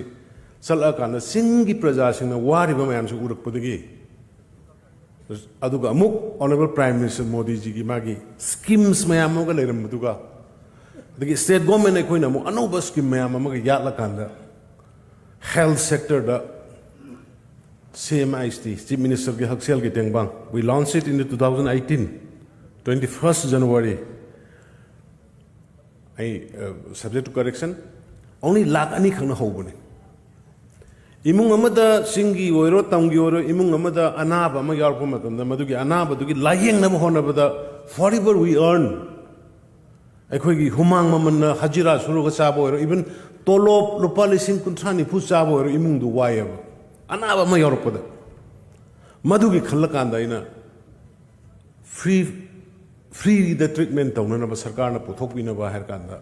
ꯆꯠꯂꯛꯑꯀꯥꯟꯗ ꯆꯤꯡꯒꯤ ꯄ꯭ꯔꯖꯥꯁꯤꯡꯅ ꯋꯥꯔꯤꯕ ꯃꯌꯥꯝꯁꯤ ꯎꯔꯛꯄꯗꯒꯤ, ꯑꯗꯨꯒ ꯑꯃꯨꯛ ꯑꯣꯅꯔꯦꯕꯜ ꯄ꯭ꯔꯥꯏꯝ ꯃꯤꯅꯤꯁꯇꯔ ꯃꯣꯗꯤꯖꯤꯒꯤ ꯃꯥꯒꯤ ꯁ꯭ꯀꯤꯝꯁ ꯃꯌꯥꯝ ꯑꯃꯒ ꯂꯩꯔꯝꯕꯗꯨꯒ, ꯑꯗꯒꯤ ꯁ꯭ꯇꯦꯠ ꯒꯣꯔꯃꯦꯟ ꯑꯩꯈꯣꯏꯅ ꯑꯃꯨꯛ ꯑꯅꯧꯕ ꯁ꯭ꯀꯤꯝ ꯃꯌꯥꯝ ꯑꯃꯒ ꯌꯥꯠꯂꯀꯥꯟꯗ, ꯍꯦꯜꯊ ꯁꯦꯛꯇꯔꯗ ꯁꯤ ꯑꯦꯝ ꯑꯥꯏ ꯑꯦꯁ ꯇꯤ, ꯆꯤꯐ ꯃꯤꯅꯤꯁꯇꯔꯒꯤ ꯍꯛꯁꯦꯜꯒꯤ ꯇꯦꯡꯕꯥꯡ, we launched it in the two thousand eighteen, twenty first January꯫ ꯑꯩ, subject to correction, only ꯂꯥꯛ ꯑꯅꯤ ꯈꯛꯅ ꯍꯧꯕꯅꯤ꯫ ꯏꯃꯨꯡ ꯑꯃꯗ, ꯆꯤꯡꯒꯤ ꯑꯣꯏꯔꯣ ꯇꯝꯒꯤ ꯑꯣꯏꯔꯣ, ꯏꯃꯨꯡ ꯑꯃꯗ ꯑꯅꯥꯕ ꯑꯃ ꯌꯥꯎꯔꯛꯄ ꯃꯇꯝꯗ, ꯃꯗꯨꯒꯤ ꯑꯅꯥꯕꯗꯨꯒꯤ ꯂꯥꯌꯦꯡꯅꯕ ꯍꯣꯠꯅꯕꯗ, for ever we earn, ꯑꯩꯈꯣꯏꯒꯤ ꯍꯨꯃꯥꯡ ꯃꯃꯜꯅ ꯍꯖꯤꯔꯥ ꯁꯨꯔꯒ ꯆꯥꯕ ꯑꯣꯏꯔꯣ, ꯏꯚꯟ ꯇꯣꯂꯣꯞ ꯂꯨꯄꯥ ꯂꯤꯁꯤꯡ ꯀꯨꯟꯊ꯭ꯔꯥ ꯅꯤꯐꯨ ꯆꯥꯕ ꯑꯣꯏꯔꯣ, ꯏꯃꯨꯡꯗꯨ ꯋꯥꯏꯑꯦꯕ꯫ ꯑꯅꯥꯕ ꯑꯃ ꯌꯥꯎꯔꯛꯄꯗ, ꯃꯗꯨꯒꯤ ꯈꯜꯂꯀꯥꯟꯗ ꯑꯩꯅ ꯐ꯭ꯔꯤ, ꯐ꯭ꯔꯤꯗ ꯇ꯭ꯔꯤꯠꯃꯦꯟ ꯇꯧꯅꯅꯕ ꯁꯔꯀꯥꯔꯅ ꯄꯨꯊꯣꯛꯄꯤꯅꯕ ꯍꯥꯏꯔ ꯀꯥꯟꯗ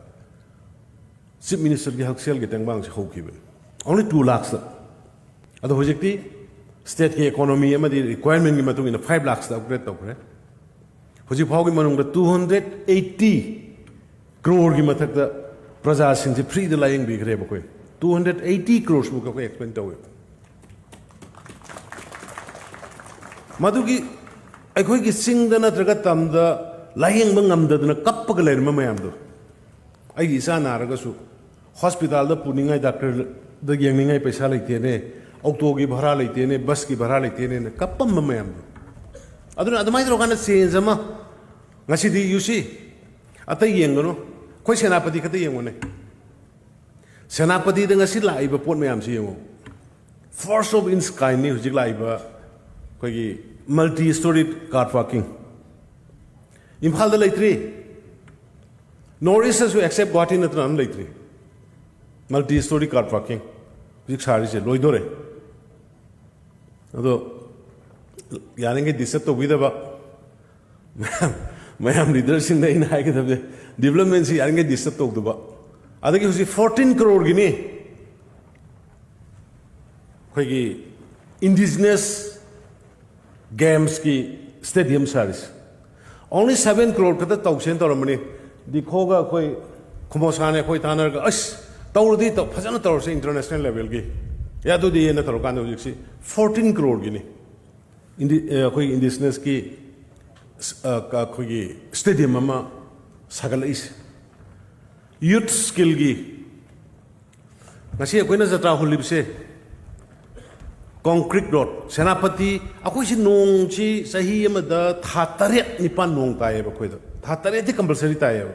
ꯆꯤꯐ ꯃꯤꯅꯤꯁꯇꯔꯒꯤ ꯍꯛꯁꯦꯜꯒꯤ ꯇꯦꯡꯕꯥꯡꯁꯦ ꯍꯧꯈꯤꯕꯅꯤ, only two lakhs ꯇ꯫ ꯑꯗꯣ ꯍꯧꯖꯤꯛꯇꯤ ꯁ꯭ꯇꯦꯠꯀꯤ ꯏꯀꯣꯅꯣꯃꯤ ꯑꯃꯗꯤ ꯔꯤꯀ꯭ꯋꯥꯌꯔꯃꯦꯟꯒꯤ ꯃꯇꯨꯡ ꯏꯟꯅ five lakhs ꯇ ꯑꯞꯒ꯭ꯔꯦꯗ ꯇꯧꯈ꯭ꯔꯦ꯫ ꯍꯧꯖꯤꯛ ꯐꯥꯎꯒꯤ ꯃꯅꯨꯡꯗ two hundred eighty crore ꯒꯤ ꯃꯊꯛꯇ ꯄ꯭ꯔꯖꯥꯁꯤꯡꯁꯦ ꯐ꯭ꯔꯤꯗ ꯂꯥꯌꯦꯡꯕꯤꯈ꯭ꯔꯦꯕ ꯑꯩꯈꯣꯏ꯫ Two hundred eighty crores ꯃꯨꯛ ꯑꯩꯈꯣꯏ ꯑꯦꯛꯁꯄꯦꯟ ꯇꯧꯋꯦꯕ꯫ ꯃꯗꯨꯒꯤ ꯑꯩꯈꯣꯏꯒꯤ ꯆꯤꯡꯗ ꯅꯠꯇ꯭ꯔꯒ ꯇꯝꯗ ꯂꯥꯌꯦꯡꯕ ꯉꯝꯗꯗꯅ ꯀꯞꯄꯒ ꯂꯩꯔꯝꯕ ꯃꯌꯥꯝꯗꯣ, ꯑꯩꯒꯤ ꯏꯆꯥ ꯅꯥꯔꯒꯁꯨ ꯍꯣꯁꯄꯤꯇꯥꯜꯗ ꯄꯨꯅꯤꯡꯉꯥꯏ, ꯗꯥꯛꯇꯔꯗ ꯌꯦꯡꯅꯤꯡꯉꯥꯏ ꯄꯩꯁꯥ ꯂꯩꯇꯦꯅꯦ, ꯑꯣꯛꯇꯣꯒꯤ ꯚꯔꯥ ꯂꯩꯇꯦꯅꯦ, ꯕꯁꯀꯤ ꯚꯔꯥ ꯂꯩꯇꯦꯅꯦꯅ ꯀꯞꯄꯝꯕ ꯃꯌꯥꯝꯗꯣ꯫ ꯑꯗꯨꯅ ꯑꯗꯨꯃꯥꯏꯅ ꯇꯧꯔꯀꯥꯟꯗ ꯆꯦꯟꯖ ꯑꯃ ꯉꯁꯤꯗꯤ, you see, ꯑꯇꯩ ꯌꯦꯡꯒꯅꯨ, ꯑꯩꯈꯣꯏ ꯁꯦꯅꯥꯄꯇꯤ ꯈꯛꯇ ꯌꯦꯡꯉꯨꯅꯦ꯫ ꯁꯦꯅꯥꯄꯇꯤꯗ ꯉꯁꯤ ꯂꯥꯛꯏꯕ ꯄꯣꯠ ꯃꯌꯥꯝꯁꯤ ꯌꯦꯡꯉꯨ꯫ First of its kind ꯅꯤ ꯍꯧꯖꯤꯛ ꯂꯥꯛꯏꯕ ꯑꯩꯈꯣꯏꯒꯤ multi story car parking꯫ ꯏꯝꯐꯥꯜꯗ ꯂꯩꯇ꯭ꯔꯤ꯫ North East ꯇꯁꯨ except ꯒꯨꯋꯥꯍꯥꯇꯤ ꯅꯠꯇꯅ ꯑꯃ ꯂꯩꯇ꯭ꯔꯤ꯫ Multi story car parking ꯍꯧꯖꯤꯛ ꯁꯥꯔꯤꯁꯦ ꯂꯣꯏꯗꯣꯔꯦ꯫ ꯑꯗꯣ ꯌꯥꯔꯤꯉꯩ disturb ꯇꯧꯕꯤꯗꯕ꯫ ꯃꯌꯥꯝ ꯃꯌꯥꯝ leader ꯁꯤꯡꯗ ꯑꯩꯅ ꯍꯥꯏꯒꯗꯕꯁꯦ, development ꯁꯤ ꯌꯥꯔꯤꯉꯩ disturb ꯇꯧꯗꯕ꯫ ꯑꯗꯒꯤ ꯍꯧꯖꯤꯛ fourteen crore ꯒꯤꯅꯤ ꯑꯩꯈꯣꯏꯒꯤ indigenous games ꯀꯤ stadium ꯁꯥꯔꯤꯁꯦ꯫ Only seven crore ꯈꯛꯇ ꯇꯧꯁꯦꯅ ꯇꯧꯔꯝꯕꯅꯤ꯫ ꯗꯤꯈꯣꯒ ꯑꯩꯈꯣꯏ ꯈꯨꯃꯣꯁꯥꯅꯦ ꯑꯩꯈꯣꯏ ꯇꯥꯟꯅꯔꯒ, ꯑꯁ, ꯇꯧꯔꯗꯤ ꯇꯧ-, ꯐꯖꯅ ꯇꯧꯔꯁꯦ international level ꯒꯤ꯫ ꯑꯦ, ꯑꯗꯨꯗꯤ ꯍꯦꯟꯅ ꯇꯧꯔꯀꯥꯟꯗ ꯍꯧꯖꯤꯛꯁꯤ fourteen crore ꯒꯤꯅꯤ꯫ ꯏꯟꯗꯤ-, ꯑꯦ, ꯑꯩꯈꯣꯏ indigenous ꯀꯤ ꯁ-, ꯑ, ꯀ-, ꯑꯩꯈꯣꯏꯒꯤ stadium ꯑꯃ ꯁꯥꯒꯠꯂꯛꯏꯁꯦ꯫ Youth skill ꯒꯤ ꯉꯁꯤ ꯑꯩꯈꯣꯏꯅ ꯖꯇ꯭ꯔꯥ ꯍꯨꯜꯂꯤꯕꯁꯦ concrete road, ꯁꯦꯅꯥꯄꯇꯤ, ꯑꯩꯈꯣꯏꯁꯤ ꯅꯣꯡꯁꯤ ꯆꯍꯤ ꯑꯃꯗ ꯊꯥ ꯇꯔꯦꯠ ꯅꯤꯄꯥꯜ ꯅꯣꯡ ꯇꯥꯏꯌꯦꯕ ꯑꯩꯈꯣꯏꯗ꯫ ꯊꯥ ꯇꯔꯦꯠꯇꯤ compulsory ꯇꯥꯏꯌꯦꯕ꯫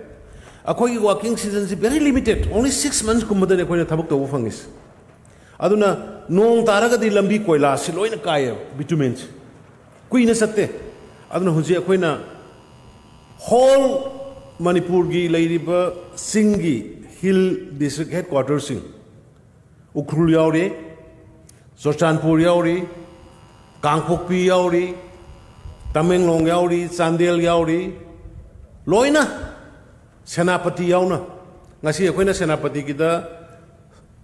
ꯑꯩꯈꯣꯏꯒꯤ working season ꯁꯤ very limited, only six months ꯀꯨꯝꯕꯗꯅꯤ ꯑꯩꯈꯣꯏꯅ ꯊꯕꯛ ꯇꯧꯕ ꯐꯪꯉꯤꯁꯦ꯫ ꯑꯗꯨꯅ ꯅꯣꯡ ꯇꯥꯔꯒꯗꯤ ꯂꯝꯕꯤ ꯀꯣꯏꯂꯥꯁꯁꯤ ꯂꯣꯏꯅ ꯀꯥꯏꯌꯦꯕ, bitumen ꯁꯤ꯫ ꯀꯨꯏꯅ ꯆꯠꯇꯦ꯫ ꯑꯗꯨꯅ ꯍꯧꯖꯤꯛ ꯑꯩꯈꯣꯏꯅ whole ꯃꯅꯤꯄꯨꯔꯒꯤ ꯂꯩꯔꯤꯕ ꯆꯤꯡꯒꯤ hill district headquarter ꯁꯤꯡ, ꯎꯈ꯭ꯔꯨꯜ ꯌꯥꯎꯔꯤ, ꯆꯨꯔꯆꯥꯟꯄꯨꯔ ꯌꯥꯎꯔꯤ, ꯀꯥꯡꯄꯣꯛꯄꯤ ꯌꯥꯎꯔꯤ, ꯇꯃꯦꯡꯂꯣꯡ ꯌꯥꯎꯔꯤ, ꯆꯥꯟꯗꯦꯜ ꯌꯥꯎꯔꯤ, ꯂꯣꯏꯅ, ꯁꯦꯅꯥꯄꯇꯤ ꯌꯥꯎꯅ꯫ ꯉꯁꯤ ꯑꯩꯈꯣꯏꯅ ꯁꯦꯅꯥꯄꯇꯤꯒꯤꯗ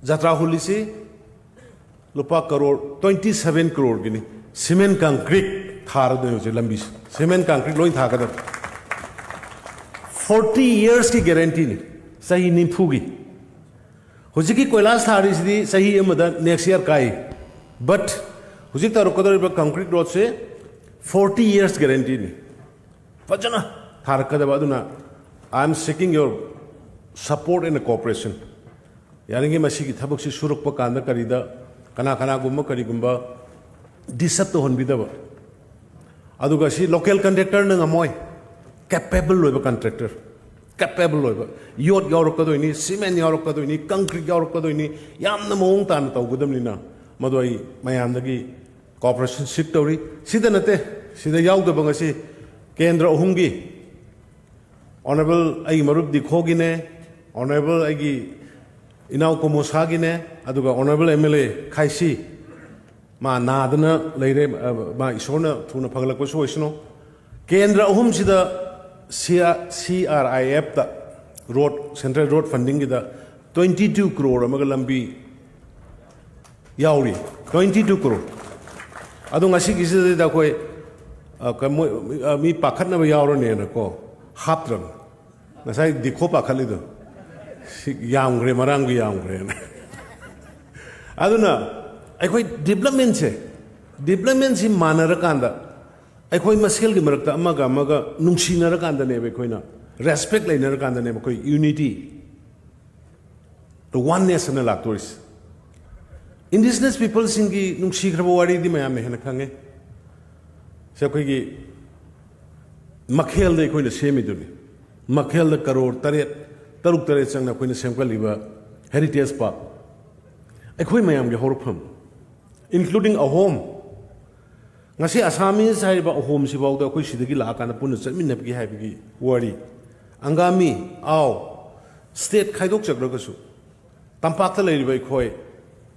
ꯖꯇ꯭ꯔꯥ ꯍꯨꯜꯂꯤꯁꯤ ꯂꯨꯄꯥ crore, twenty seven crore Guinea. Cement concrete ꯊꯥꯔꯗꯣꯏꯅꯤ ꯍꯧꯖꯤꯛ ꯂꯝꯕꯤꯁꯦ꯫ Cement concrete ꯂꯣꯏ ꯊꯥꯒꯗꯕ꯫ Forty years ꯀꯤ guarantee ꯅꯤ, ꯆꯍꯤ ꯅꯤꯐꯨꯒꯤ꯫ ꯍꯧꯖꯤꯛꯀꯤ ꯀꯣꯏꯂꯥꯁ ꯊꯥꯔꯤꯁꯤꯗꯤ ꯆꯍꯤ ꯑꯃꯗ next year ꯀꯥꯏ꯫ But ꯍꯧꯖꯤꯛ ꯇꯧꯔꯛꯀꯗꯧꯔꯤꯕ concrete road ꯁꯦ forty years guarantee ꯅꯤ꯫ ꯐꯖꯅ ꯊꯥꯔꯛꯀꯗꯕ꯫ ꯑꯗꯨꯅ I am seeking your support and cooperation꯫ ꯌꯥꯔꯤꯉꯩ ꯃꯁꯤꯒꯤ ꯊꯕꯛꯁꯤ ꯁꯨꯔꯛꯄ ꯀꯥꯟꯗ ꯀꯔꯤꯗ ꯀꯅꯥ ꯀꯅꯥꯒꯨꯝꯕ ꯀꯔꯤꯒꯨꯝꯕ disturb ꯇꯧꯍꯟꯕꯤꯗꯕ꯫ ꯑꯗꯨꯒ ꯁꯤ local contractor ꯅ ꯉꯝꯃꯣꯏ, capable ꯑꯣꯏꯕ contractor, capable ꯑꯣꯏꯕ꯫ ꯌꯣꯠ ꯌꯥꯎꯔꯛꯀꯗꯣꯏꯅꯤ, cement ꯌꯥꯎꯔꯛꯀꯗꯣꯏꯅꯤ, concrete ꯌꯥꯎꯔꯛꯀꯗꯣꯏꯅꯤ, ꯌꯥꯝꯅ ꯃꯑꯣꯡ ꯇꯥꯅ ꯇꯧꯒꯗꯕꯅꯤꯅ꯫ ꯃꯗꯨ ꯑꯩ ꯃꯌꯥꯝꯗꯒꯤ cooperation seek ꯇꯧꯔꯤ꯫ ꯁꯤꯗ ꯅꯠꯇꯦ, ꯁꯤꯗ ꯌꯥꯎꯗꯕ ꯉꯁꯤ ꯀꯦꯟꯗ꯭ꯔ ꯑꯍꯨꯝꯒꯤ, Honourable ꯑꯩꯒꯤ ꯃꯔꯨꯞ ꯗꯤꯈꯣꯒꯤꯅꯦ, Honourable ꯑꯩꯒꯤ ꯏꯅꯥꯎ ꯀꯣꯃꯣꯁꯥꯒꯤꯅꯦ, ꯑꯗꯨꯒ Honourable M L A ꯈꯥꯏꯁꯤ, ꯃꯥ ꯅꯥꯗꯅ ꯂꯩꯔꯦ, ꯑ, ꯃꯥ ꯏꯁꯣꯔꯅ ꯊꯨꯅ ꯐꯒꯠꯂꯛꯄꯁꯨ ꯑꯣꯏꯁꯅꯨ꯫ ꯀꯦꯟꯗ꯭ꯔ ꯑꯍꯨꯝꯁꯤꯗ ꯁꯤ ꯑꯥꯔ ꯑꯥꯏ ꯑꯦꯐꯇ, road, central road fundingꯒꯤꯗ twenty two crore ꯑꯃꯒ ꯂꯝꯕꯤ ꯌꯥꯎꯔꯤ, twenty two crore꯫ ꯑꯗꯣ ꯉꯁꯤꯒꯤꯁꯤꯗꯩꯗ ꯑꯩꯈꯣꯏ, ꯑ, ꯀ-, ꯃꯣꯏ, ꯑ, ꯃꯤ ꯄꯥꯈꯠꯅꯕ ꯌꯥꯎꯔꯅꯦꯅꯀꯣ ꯍꯥꯞꯇ꯭ꯔꯕꯅꯤ꯫ ꯉꯁꯥꯏ ꯗꯤꯈꯣ ꯄꯥꯈꯠꯂꯤꯗꯣ, "ꯁꯤ ꯌꯥꯝꯈ꯭ꯔꯦ, ꯃꯔꯥꯡꯒꯤ ꯌꯥꯝꯈ꯭ꯔꯦꯅ"꯫ ꯑꯗꯨꯅ ꯑꯩꯈꯣꯏ developmentꯁꯦ, developmentꯁꯤ ꯃꯥꯟꯅꯔꯀꯥꯟꯗ, ꯑꯩꯈꯣꯏ ꯃꯁꯦꯜꯒꯤ ꯃꯔꯛꯇ ꯑꯃꯒ ꯑꯃꯒ ꯅꯨꯡꯁꯤꯅꯔꯀꯥꯟꯗꯅꯦꯕ, ꯑꯩꯈꯣꯏꯅ respect ꯂꯩꯅꯔꯀꯥꯟꯗꯅꯦꯕ ꯑꯩꯈꯣꯏ unity, the oneness ꯑꯅ ꯂꯥꯛꯇꯣꯔꯤꯁꯦ꯫ Indigenous peopleꯁꯤꯡꯒꯤ ꯅꯨꯡꯁꯤꯈ꯭ꯔꯕ ꯋꯥꯔꯤꯗꯤ ꯃꯌꯥꯝꯅ ꯍꯦꯟꯅ ꯈꯪꯉꯦ꯫ ꯁꯤ ꯑꯩꯈꯣꯏꯒꯤ ꯃꯈꯦꯜꯗ ꯑꯩꯈꯣꯏꯅ ꯁꯦꯝꯃꯤꯗꯨꯅꯤ꯫ ꯃꯈꯦꯜꯗ ꯀꯔꯣꯔ ꯇꯔꯦꯠ, ꯇꯔꯨꯛ ꯇꯔꯦꯠ ꯆꯪꯅ ꯑꯩꯈꯣꯏꯅ ꯁꯦꯝꯒꯠꯂꯤꯕ Heritage Park, ꯑꯩꯈꯣꯏ ꯃꯌꯥꯝꯒꯤ ꯍꯧꯔꯛꯐꯝ, including ꯑꯍꯣꯝ꯫ ꯉꯁꯤ Assamese ꯍꯥꯏꯔꯤꯕ ꯑꯍꯣꯝꯁꯤꯐꯥꯎꯗ ꯑꯩꯈꯣꯏ ꯁꯤꯗꯒꯤ ꯂꯥꯛꯑꯀꯥꯟꯗ ꯄꯨꯟꯅ ꯆꯠꯃꯤꯟꯅꯕꯒꯤ ꯍꯥꯏꯕꯒꯤ ꯋꯥꯔꯤ꯫ ꯑꯪꯒꯥꯃꯤ, ꯑꯥꯎ, state ꯈꯥꯏꯗꯣꯛꯆꯈ꯭ꯔꯒꯁꯨ, ꯇꯝꯄꯥꯛꯇ ꯂꯩꯔꯤꯕ ꯑꯩꯈꯣꯏ,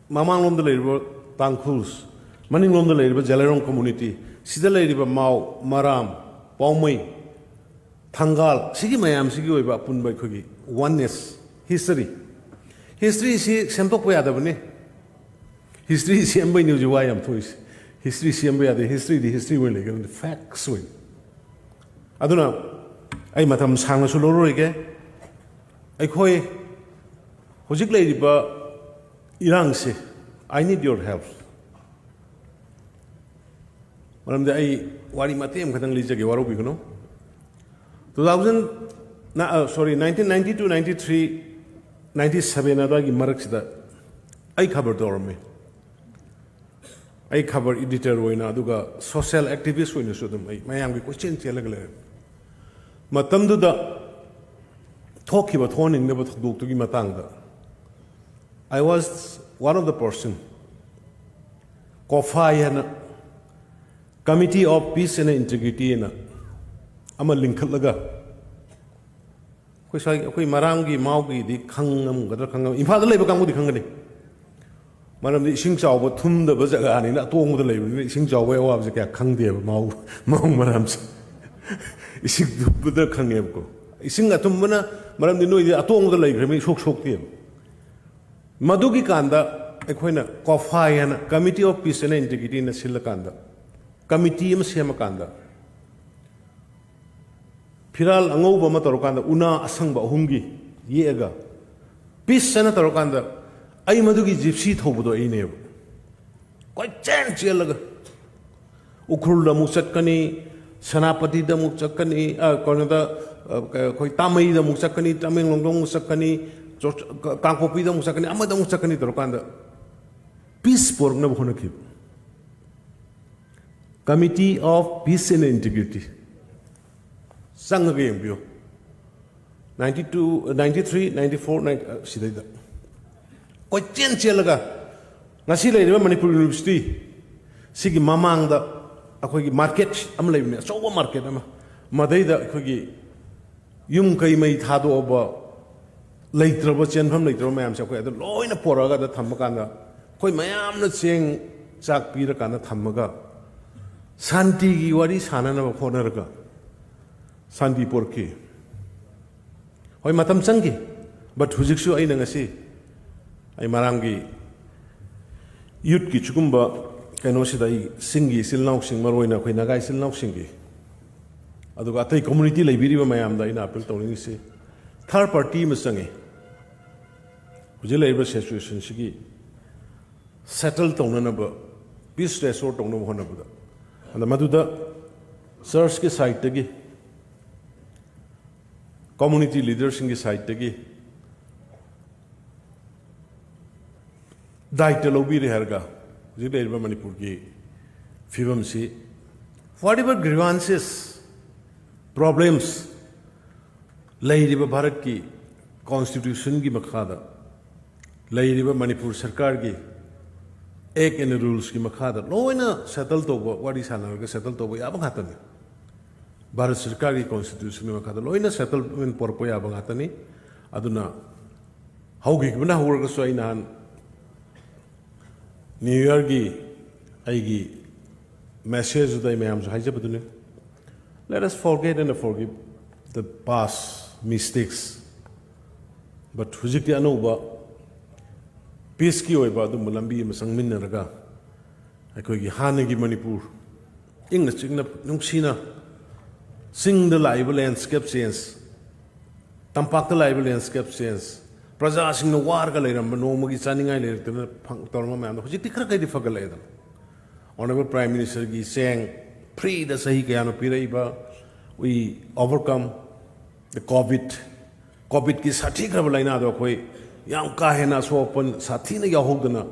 ꯃꯃꯥꯡꯂꯣꯝꯗ ꯂꯩꯔꯤꯕ Tangkhuls, ꯃꯅꯤꯡꯂꯣꯝꯗ ꯂꯩꯔꯤꯕ ꯖꯦꯂꯥꯏꯔꯣꯡ community, ꯁꯤꯗ ꯂꯩꯔꯤꯕ ꯃꯥꯎ, ꯃꯔꯥꯝ, ꯄꯥꯎꯃꯩ, ꯊꯪꯒꯥꯜ, ꯁꯤꯒꯤ ꯃꯌꯥꯝꯁꯤꯒꯤ ꯑꯣꯏꯕ ꯑꯄꯨꯟꯕ ꯑꯩꯈꯣꯏꯒꯤ oneness, history꯫ Historyꯁꯤ ꯁꯦꯝꯗꯣꯛꯄ ꯌꯥꯗꯕꯅꯤ꯫ History ꯁꯦꯝꯕꯩꯅꯤ ꯍꯧꯖꯤꯛ ꯋꯥ ꯌꯥꯝ ꯊꯣꯛꯏꯁꯦ꯫ History ꯁꯦꯝꯕ ꯌꯥꯗꯦ꯫ Historyꯗꯤ history ꯑꯣꯏꯅ ꯂꯩꯒꯗꯕꯅꯤ, facts ꯑꯣꯏꯅ꯫ ꯑꯗꯨꯅ ꯑꯩ ꯃꯇꯝ ꯁꯥꯡꯅꯁꯨ ꯂꯧꯔꯔꯣꯏꯒꯦ꯫ ꯑꯩꯈꯣꯏ ꯍꯧꯖꯤꯛ ꯂꯩꯔꯤꯕ ꯏꯔꯥꯡꯁꯦ, I need your help꯫ ꯃꯔꯝꯗꯤ ꯑꯩ ꯋꯥꯔꯤ ꯃꯇꯦꯛ ꯑꯃꯈꯛꯇꯪ ꯂꯤꯖꯒꯦ, ꯋꯥꯔꯧꯕꯤꯒꯅꯨ꯫ Two thousand, ꯅ-, ꯑ, sorry, nineteen ninety two, ninety three, ninety seven ꯑꯗꯨꯋꯥꯏꯒꯤ ꯃꯔꯛꯁꯤꯗ ꯑꯩ ꯈꯕꯔ ꯇꯧꯔꯝꯃꯤ꯫ ꯑꯩ ꯈꯕꯔ editor ꯑꯣꯏꯅ, ꯑꯗꯨꯒ social activist ꯑꯣꯏꯅꯁꯨ ꯑꯗꯨꯝ ꯑꯩ ꯃꯌꯥꯝꯒꯤ ꯀꯣꯏꯆꯦꯟ ꯆꯦꯜꯂꯒ ꯂꯩꯔꯝꯃꯤ꯫ ꯃꯇꯝꯗꯨꯗ ꯊꯣꯛꯈꯤꯕ ꯊꯣꯛꯍꯟꯅꯤꯡꯗꯕ ꯊꯧꯗꯣꯛꯇꯨꯒꯤ ꯃꯇꯥꯡꯗ, I was one of the person ꯀꯣꯐꯥꯏ ꯍꯥꯏꯅ, Committee of Peace and Integrity ꯍꯥꯏꯅ ꯑꯃ ꯂꯤꯡꯈꯠꯂꯒ, ꯑꯩꯈꯣꯏ ꯁ꯭ꯋꯥꯏ, ꯑꯩꯈꯣꯏ ꯃꯔꯥꯝꯒꯤ ꯃꯥꯎꯒꯤꯗꯤ ꯈꯪꯉꯝꯒꯗ꯭ꯔꯥ, ꯈꯪꯉꯝ-, ꯏꯝꯐꯥꯜꯗ ꯂꯩꯕ ꯀꯥꯡꯕꯨꯗꯤ ꯈꯪꯒꯅꯤ꯫ ꯃꯔꯝꯗꯤ ꯏꯁꯤꯡ ꯆꯥꯎꯕ ꯊꯨꯝꯗꯕ ꯖꯒꯥꯅꯤꯅ, ꯑꯇꯣꯡꯕꯗ ꯂꯩꯕꯅꯤꯅ ꯏꯁꯤꯡ ꯆꯥꯎꯕꯒꯤ ꯑꯋꯥꯕꯁꯦ ꯀꯌꯥ ꯈꯪꯗꯦꯕ ꯃꯥꯎ, ꯃꯥꯎ ꯃꯔꯥꯝꯁꯦ꯫ ꯏꯁꯤꯡ ꯊꯨꯝꯕꯗ ꯈꯪꯉꯦꯕꯀꯣ꯫ ꯏꯁꯤꯡ ꯑꯊꯨꯝꯕꯅ, ꯃꯔꯝꯗꯤ ꯅꯣꯏꯗꯤ ꯑꯇꯣꯡꯕꯗ ꯂꯩꯈ꯭ꯔꯕꯅꯤꯅ ꯏꯁꯣꯛ ꯁꯣꯛꯇꯦꯕ꯫ ꯃꯗꯨꯒꯤ ꯀꯥꯟꯗ ꯑꯩꯈꯣꯏꯅ ꯀꯣꯐꯥꯏ ꯍꯥꯏꯅ, Committee of Peace and Integrityꯅ ꯁꯤꯜꯂꯀꯥꯟꯗ, ꯀꯃꯤꯇꯤ ꯑꯃ ꯁꯦꯝꯃꯀꯥꯟꯗ, ꯐꯤꯔꯥꯜ ꯑꯉꯧꯕ ꯑꯃ ꯇꯧꯔꯀꯥꯟꯗ ꯎꯅꯥ ꯑꯁꯪꯕ ꯑꯍꯨꯝꯒꯤ ꯌꯦꯛꯑꯒ, ꯄꯤꯁ ꯍꯥꯏꯅ ꯇꯧꯔꯀꯥꯟꯗ, ꯑꯩ ꯃꯗꯨꯒꯤ ꯖꯤꯞꯁꯤ ꯊꯧꯕꯗꯣ ꯑꯩꯅꯦꯕ꯫ ꯀꯣꯏꯆꯦꯟ ꯆꯦꯜꯂꯒ ꯎꯈ꯭ꯔꯨꯜꯗ ꯑꯃꯨꯛ ꯆꯠꯀꯅꯤ, ꯁꯦꯅꯥꯄꯇꯤꯗ ꯑꯃꯨꯛ ꯆꯠꯀꯅꯤ, ꯑ, ꯀꯩꯅꯣꯗ, ꯑ, ꯀ-, ꯑꯩꯈꯣꯏ ꯇꯥꯃꯩꯗ ꯑꯃꯨꯛ ꯆꯠꯀꯅꯤ, ꯇꯃꯦꯡꯂꯣꯡꯗ ꯑꯃꯨꯛ ꯆꯠꯀꯅꯤ, ꯆꯣ-, ꯀ-, ꯀꯥꯡꯄꯣꯛꯄꯤꯗ ꯑꯃꯨꯛ ꯆꯠꯀꯅꯤ, ꯑꯃꯗ ꯑꯃꯨꯛ ꯆꯠꯀꯅꯤ ꯇꯧꯔꯀꯥꯟꯗ ꯄꯤꯁ ꯄꯨꯔꯛꯅꯕ ꯍꯣꯠꯅꯈꯤꯕ꯫ Committee of Peace and Integrity꯫ ꯆꯪꯉꯒ ꯌꯦꯡꯕꯤꯌꯨ꯫ Ninety two, ninety three, ninety four, ꯁꯤꯗꯩꯗ ꯀꯣꯏꯆꯦꯟ ꯆꯦꯜꯂꯒ, ꯉꯁꯤ ꯂꯩꯔꯤꯕ ꯃꯅꯤꯄꯨꯔ ꯌꯨꯅꯤꯚꯔꯁꯤꯇꯤ ꯁꯤꯒꯤ ꯃꯃꯥꯡꯗ ꯑꯩꯈꯣꯏꯒꯤ ꯃꯥꯔꯀꯦꯠ ꯑꯃ ꯂꯩꯕꯅꯦ, ꯑꯆꯧꯕ ꯃꯥꯔꯀꯦꯠ ꯑꯃ꯫ ꯃꯗꯩꯗ ꯑꯩꯈꯣꯏꯒꯤ ꯌꯨꯝ ꯀꯩ ꯃꯩ ꯊꯥꯗꯣꯛꯑꯕ, ꯂꯩꯇ꯭ꯔꯕ, ꯆꯦꯟꯐꯝ ꯂꯩꯇ꯭ꯔꯕ ꯃꯌꯥꯝꯁꯦ ꯑꯩꯈꯣꯏ ꯑꯗꯨ ꯂꯣꯏꯅ ꯄꯣꯔꯛꯑꯒ ꯑꯗ ꯊꯝꯕ ꯀꯥꯟꯗ, ꯑꯩꯈꯣꯏ ꯃꯌꯥꯝꯅ ꯆꯦꯡ ꯆꯥꯛ ꯄꯤꯔꯀꯥꯟꯗ ꯊꯝꯃꯒ, ꯁꯥꯟꯇꯤꯒꯤ ꯋꯥꯔꯤ ꯁꯥꯟꯅꯅꯕ ꯍꯣꯠꯅꯔꯒ ꯁꯥꯟꯇꯤ ꯄꯣꯔꯛꯈꯤ꯫ ꯍꯣꯏ, ꯃꯇꯝ ꯆꯪꯈꯤ, but ꯍꯧꯖꯤꯛꯁꯨ ꯑꯩꯅ ꯉꯁꯤ ꯑꯩ ꯃꯔꯥꯝꯒꯤ ꯌꯨꯠꯀꯤ ꯁꯤꯒꯨꯝꯕ ꯀꯩꯅꯣꯁꯤꯗ, ꯑꯩ ꯆꯤꯡꯒꯤ ꯏꯆꯤꯜ ꯏꯅꯥꯎꯁꯤꯡ, ꯃꯔꯨꯑꯣꯏꯅ ꯑꯩꯈꯣꯏ ꯅꯥꯒꯥ ꯏꯆꯤꯜ ꯏꯅꯥꯎꯁꯤꯡꯒꯤ, ꯑꯗꯨꯒ ꯑꯇꯩ ꯀꯝꯃ꯭ꯌꯨꯅꯤꯇꯤ ꯂꯩꯕꯤꯔꯤꯕ ꯃꯌꯥꯝꯗ ꯑꯩꯅ ꯑꯄꯤꯜ ꯇꯧꯅꯤꯡꯉꯤꯁꯤ, ꯊꯥꯔꯗ ꯄꯥꯔꯇꯤ ꯑꯃ ꯆꯪꯉꯤ ꯍꯧꯖꯤꯛ ꯂꯩꯔꯤꯕ ꯁꯤꯆꯨꯋꯦꯁꯟꯁꯤꯒꯤ ꯁꯦꯇꯜ ꯇꯧꯅꯅꯕ, ꯄꯤꯁ ꯔꯦꯁꯇꯣꯔ ꯇꯧꯅꯕ ꯍꯣꯠꯅꯕꯗ꯫ ꯑꯗ ꯃꯗꯨꯗ ꯆꯔꯆꯀꯤ ꯁꯥꯏꯠꯇꯒꯤ, ꯀꯝꯃ꯭ꯌꯨꯅꯤꯇꯤ ꯂꯤꯗꯔꯁꯤꯡꯒꯤ ꯁꯥꯏꯠꯇꯒꯤ ꯗꯥꯏꯇ ꯂꯧꯕꯤꯔꯦ ꯍꯥꯏꯔꯒ, ꯍꯧꯖꯤꯛ ꯂꯩꯔꯤꯕ ꯃꯅꯤꯄꯨꯔꯒꯤ ꯐꯤꯕꯝꯁꯤ, whatever grievances, problems ꯂꯩꯔꯤꯕ ꯚꯥꯔꯠꯀꯤ ꯀꯣꯟꯁꯇꯤꯇ꯭ꯌꯨꯁꯟꯒꯤ ꯃꯈꯥꯗ ꯂꯩꯔꯤꯕ ꯃꯅꯤꯄꯨꯔ ꯁꯔꯀꯥꯔꯒꯤ ꯑꯦꯛ ꯑꯦꯟ ꯔꯨꯜꯁꯀꯤ ꯃꯈꯥꯗ ꯂꯣꯏꯅ ꯁꯦꯇꯜ ꯇꯧꯕ, ꯋꯥꯔꯤ ꯁꯥꯟꯅꯔꯒ ꯁꯦꯇꯜ ꯇꯧꯕ ꯌꯥꯕ ꯉꯥꯛꯇꯅꯤ꯫ ꯚꯥꯔꯠ ꯁꯔꯀꯥꯔꯒꯤ ꯀꯣꯟꯁꯇꯤꯇ꯭ꯌꯨꯁꯟꯒꯤ ꯃꯈꯥꯗ ꯂꯣꯏꯅ ꯁꯦꯇꯜꯃꯦꯟ ꯄꯣꯔꯛꯄ ꯌꯥꯕ ꯉꯥꯛꯇꯅꯤ꯫ ꯑꯗꯨꯅ ꯍꯧꯈꯤꯕꯅ ꯍꯧꯔꯒꯁꯨ, ꯑꯩ ꯅꯍꯥꯟ ꯅ꯭ꯌꯨ ꯌꯔꯒꯤ ꯑꯩꯒꯤ ꯃꯦꯁꯦꯖꯇꯨꯗ ꯑꯩ ꯃꯌꯥꯝꯁꯨ ꯍꯥꯏꯖꯕꯗꯨꯅꯤ, let us forget and forgive the past mistakes, but ꯍꯧꯖꯤꯛꯇꯤ ꯑꯅꯧꯕ ꯄꯤꯁꯀꯤ ꯑꯣꯏꯕ ꯑꯗꯨꯝꯕ ꯂꯝꯕꯤ ꯑꯃ ꯆꯪꯃꯤꯟꯅꯔꯒ ꯑꯩꯈꯣꯏꯒꯤ ꯍꯥꯟꯅꯒꯤ ꯃꯅꯤꯄꯨꯔ ꯏꯪꯅ ꯆꯤꯛꯅ ꯅꯨꯡꯁꯤꯅ ꯆꯤꯡꯗ ꯂꯥꯛꯏꯕ ꯂꯦꯟꯁꯀꯦꯞ ꯆꯦꯟꯖ, ꯇꯝꯄꯥꯛꯇ ꯂꯥꯛꯏꯕ ꯂꯦꯟꯁꯀꯦꯞ ꯆꯦꯟꯖ, ꯄ꯭ꯔꯖꯥꯁꯤꯡꯅ ꯋꯥꯔꯒ ꯂꯩꯔꯝꯕ, ꯅꯣꯡꯃꯒꯤ ꯆꯥꯅꯤꯡꯉꯥꯏ ꯂꯩꯔꯛꯇꯅ ꯐꯪ-, ꯇꯧꯔꯝꯕ ꯃꯌꯥꯝꯗꯣ ꯍꯧꯖꯤꯛꯇꯤ ꯈꯔ ꯈꯩꯗꯤ ꯐꯒꯠꯂꯛꯑꯦꯗꯅ꯫ ꯑꯣꯅꯔꯦꯕꯜ ꯄ꯭ꯔꯥꯏꯝ ꯃꯤꯅꯤꯁꯇꯔꯒꯤ ꯆꯦꯡ ꯐ꯭ꯔꯤꯗ ꯆꯍꯤ ꯀꯌꯥꯅꯣ ꯄꯤꯔꯛꯏꯕ, we overcome the COVID, ꯀꯣꯚꯤꯗꯀꯤ ꯁꯥꯊꯤꯈ꯭ꯔꯕ ꯂꯥꯏꯅꯥꯗꯣ ꯑꯩꯈꯣꯏ ꯌꯥꯝ ꯀꯥ ꯍꯦꯟꯅ ꯑꯁꯣꯛ ꯑꯄꯟ ꯁꯥꯊꯤꯅ ꯌꯥꯎꯍꯧꯗꯅ,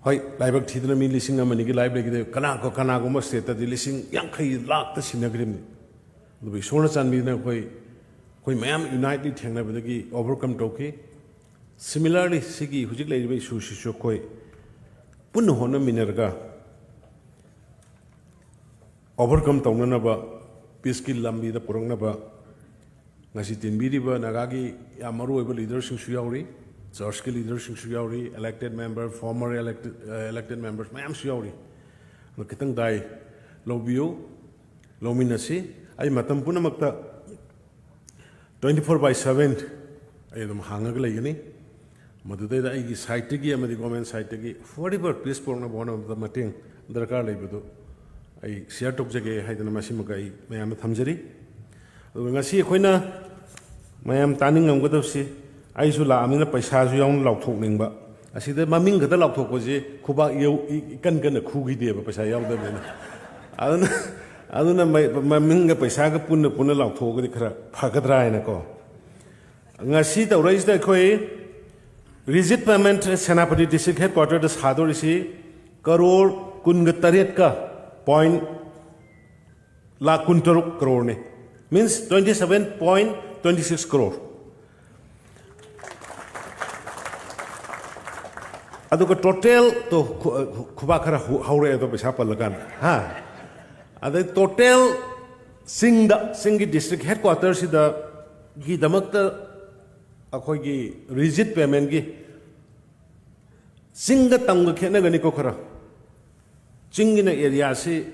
ꯍꯣꯏ, ꯂꯥꯏꯕꯛ ꯊꯤꯗꯅ ꯃꯤ ꯂꯤꯁꯤꯡ ꯑꯃ ꯑꯅꯤꯒꯤ ꯂꯥꯏꯐ ꯂꯩꯈꯤꯗꯦ, ꯀꯅꯥ-, ꯀꯅꯥꯒꯨꯝꯕ ꯁ꯭ꯇꯦꯠꯇꯗꯤ ꯂꯤꯁꯤꯡ ꯌꯥꯡꯈꯩ ꯂꯥꯛꯇ ꯁꯤꯟꯅꯈ꯭ꯔꯤꯕꯅꯤ꯫ ꯑꯗꯨꯕꯨ ꯏꯁꯣꯔꯅ ꯆꯥꯟꯕꯤꯗꯨꯅ ꯑꯩꯈꯣꯏ, ꯑꯩꯈꯣꯏ ꯃꯌꯥꯝ ꯌꯨꯅꯥꯏꯠꯂꯤ ꯊꯦꯡꯅꯕꯗꯒꯤ ꯑꯣꯚꯔꯀꯝ ꯇꯧꯈꯤ꯫ ꯁꯤꯃꯤꯂꯔꯂꯤ, ꯁꯤꯒꯤ ꯍꯧꯖꯤꯛ ꯂꯩꯔꯤꯕ ꯏꯁꯨꯁꯤꯁꯨ ꯑꯩꯈꯣꯏ ꯄꯨꯟꯅ ꯍꯣꯠꯅꯃꯤꯟꯅꯔꯒ ꯑꯣꯚꯔꯀꯝ ꯇꯧꯅꯅꯕ, ꯄꯤꯁꯀꯤ ꯂꯝꯕꯤꯗ ꯄꯨꯔꯛꯅꯕ ꯉꯁꯤ ꯇꯤꯟꯕꯤꯔꯤꯕ ꯅꯥꯒꯥꯒꯤ ꯌꯥꯝ ꯃꯔꯨꯑꯣꯏꯕ ꯂꯤꯗꯔꯁꯤꯡꯁꯨ ꯌꯥꯎꯔꯤ, ꯆꯔꯆꯀꯤ ꯂꯤꯗꯔꯁꯤꯡꯁꯨ ꯌꯥꯎꯔꯤ, elected member, former elected, elected members ꯃꯌꯥꯝꯁꯨ ꯌꯥꯎꯔꯤ꯫ ꯑꯗꯣ ꯈꯤꯇꯪ ꯗꯥꯏ ꯂꯧꯕꯤꯌꯨ, ꯂꯧꯃꯤꯟꯅꯁꯤ꯫ ꯑꯩ ꯃꯇꯝ ꯄꯨꯝꯅꯃꯛꯇ twenty four by seven ꯑꯩ ꯑꯗꯨꯝ ꯍꯥꯡꯉꯒ ꯂꯩꯒꯅꯤ꯫ ꯃꯗꯨꯗꯩꯗ ꯑꯩꯒꯤ ꯁꯥꯏꯠꯇꯒꯤ ꯑꯃꯗꯤ ꯒꯣꯔꯃꯦꯟ ꯁꯥꯏꯠꯇꯒꯤ whatever ꯄꯤꯁ ꯄꯨꯔꯛꯅꯕ ꯍꯣꯠꯅꯕꯗ ꯃꯇꯦꯡ ꯗꯔꯀꯥꯔ ꯂꯩꯕꯗꯨ ꯑꯩ ꯁꯤꯌꯔ ꯇꯧꯖꯒꯦ ꯍꯥꯏꯗꯅ ꯃꯁꯤꯃꯛ ꯑꯩ ꯃꯌꯥꯝꯗ ꯊꯝꯖꯔꯤ꯫ ꯑꯗꯨꯒ ꯉꯁꯤ ꯑꯩꯈꯣꯏꯅ ꯃꯌꯥꯝ ꯇꯥꯅꯤꯡꯉꯝꯒꯗꯕꯁꯤ, ꯑꯩꯁꯨ ꯂꯥꯛꯑꯕꯅꯤꯅ ꯄꯩꯁꯥꯁꯨ ꯌꯥꯎꯅ ꯂꯥꯎꯊꯣꯛꯅꯤꯡꯕ꯫ ꯑꯁꯤꯗ ꯃꯃꯤꯡ ꯈꯛꯇ ꯂꯥꯎꯊꯣꯛꯄꯁꯤ ꯈꯨꯕꯥꯛ ꯏꯌꯧ-, ꯏ-, ꯏꯀꯟ ꯀꯟꯅ ꯈꯨꯈꯤꯗꯦꯕ, ꯄꯩꯁꯥ ꯌꯥꯎꯗꯕꯅꯤꯅ꯫ ꯑꯗꯨꯅ, ꯑꯗꯨꯅ ꯃ-, ꯃꯃꯤꯡꯒ ꯄꯩꯁꯥꯒ ꯄꯨꯟꯅ ꯄꯨꯟꯅ ꯂꯥꯎꯊꯣꯛꯑꯒꯗꯤ ꯈꯔ ꯐꯒꯗ꯭ꯔꯥ ꯍꯥꯏꯅꯀꯣ꯫ ꯉꯁꯤ ꯇꯧꯔꯛꯏꯁꯤꯗ ꯑꯩꯈꯣꯏ ꯔꯤꯖꯤꯠ ꯄꯦꯃꯦꯟꯠ ꯁꯦꯅꯥꯄꯇꯤ ꯗꯤꯁꯇ꯭ꯔꯤꯛ ꯍꯦꯗꯀ꯭ꯋꯥꯇꯔꯗ ꯁꯥꯗꯣꯔꯤꯁꯤ ꯀꯔꯣꯔ ꯀꯨꯟꯒ ꯇꯔꯦꯠꯀ ꯄꯣꯏꯟꯠ ꯂꯥꯈ ꯀꯨꯟꯇꯔꯨꯛ ꯀꯔꯣꯔꯅꯤ, means twenty seven point twenty six crore꯫ ꯑꯗꯨꯒ ꯇꯣꯇꯦꯜ ꯇꯣ ꯈꯨ- ꯈꯨꯕꯥꯛ ꯈꯔ ꯍꯧꯔꯛꯑꯦ ꯑꯗꯣ ꯄꯩꯁꯥ ꯄꯜꯂꯀꯥꯟꯗ, ꯍꯥ? ꯑꯗꯩ ꯇꯣꯇꯦꯜ ꯆꯤꯡꯗ, ꯆꯤꯡꯒꯤ ꯗꯤꯁꯇ꯭ꯔꯤꯛ ꯍꯦꯗ ꯀ꯭ꯋꯥꯇꯔꯁꯤꯗ ꯒꯤꯗꯃꯛꯇ ꯑꯩꯈꯣꯏꯒꯤ ꯔꯤꯖꯤꯠ ꯄꯦꯃꯦꯟꯒꯤ, ꯆꯤꯡꯒ ꯇꯝꯒ ꯈꯦꯠꯅꯒꯅꯤꯀꯣ ꯈꯔ꯫ ꯆꯤꯡꯒꯤꯅ ꯑꯦꯔꯤꯌꯥꯁꯤ,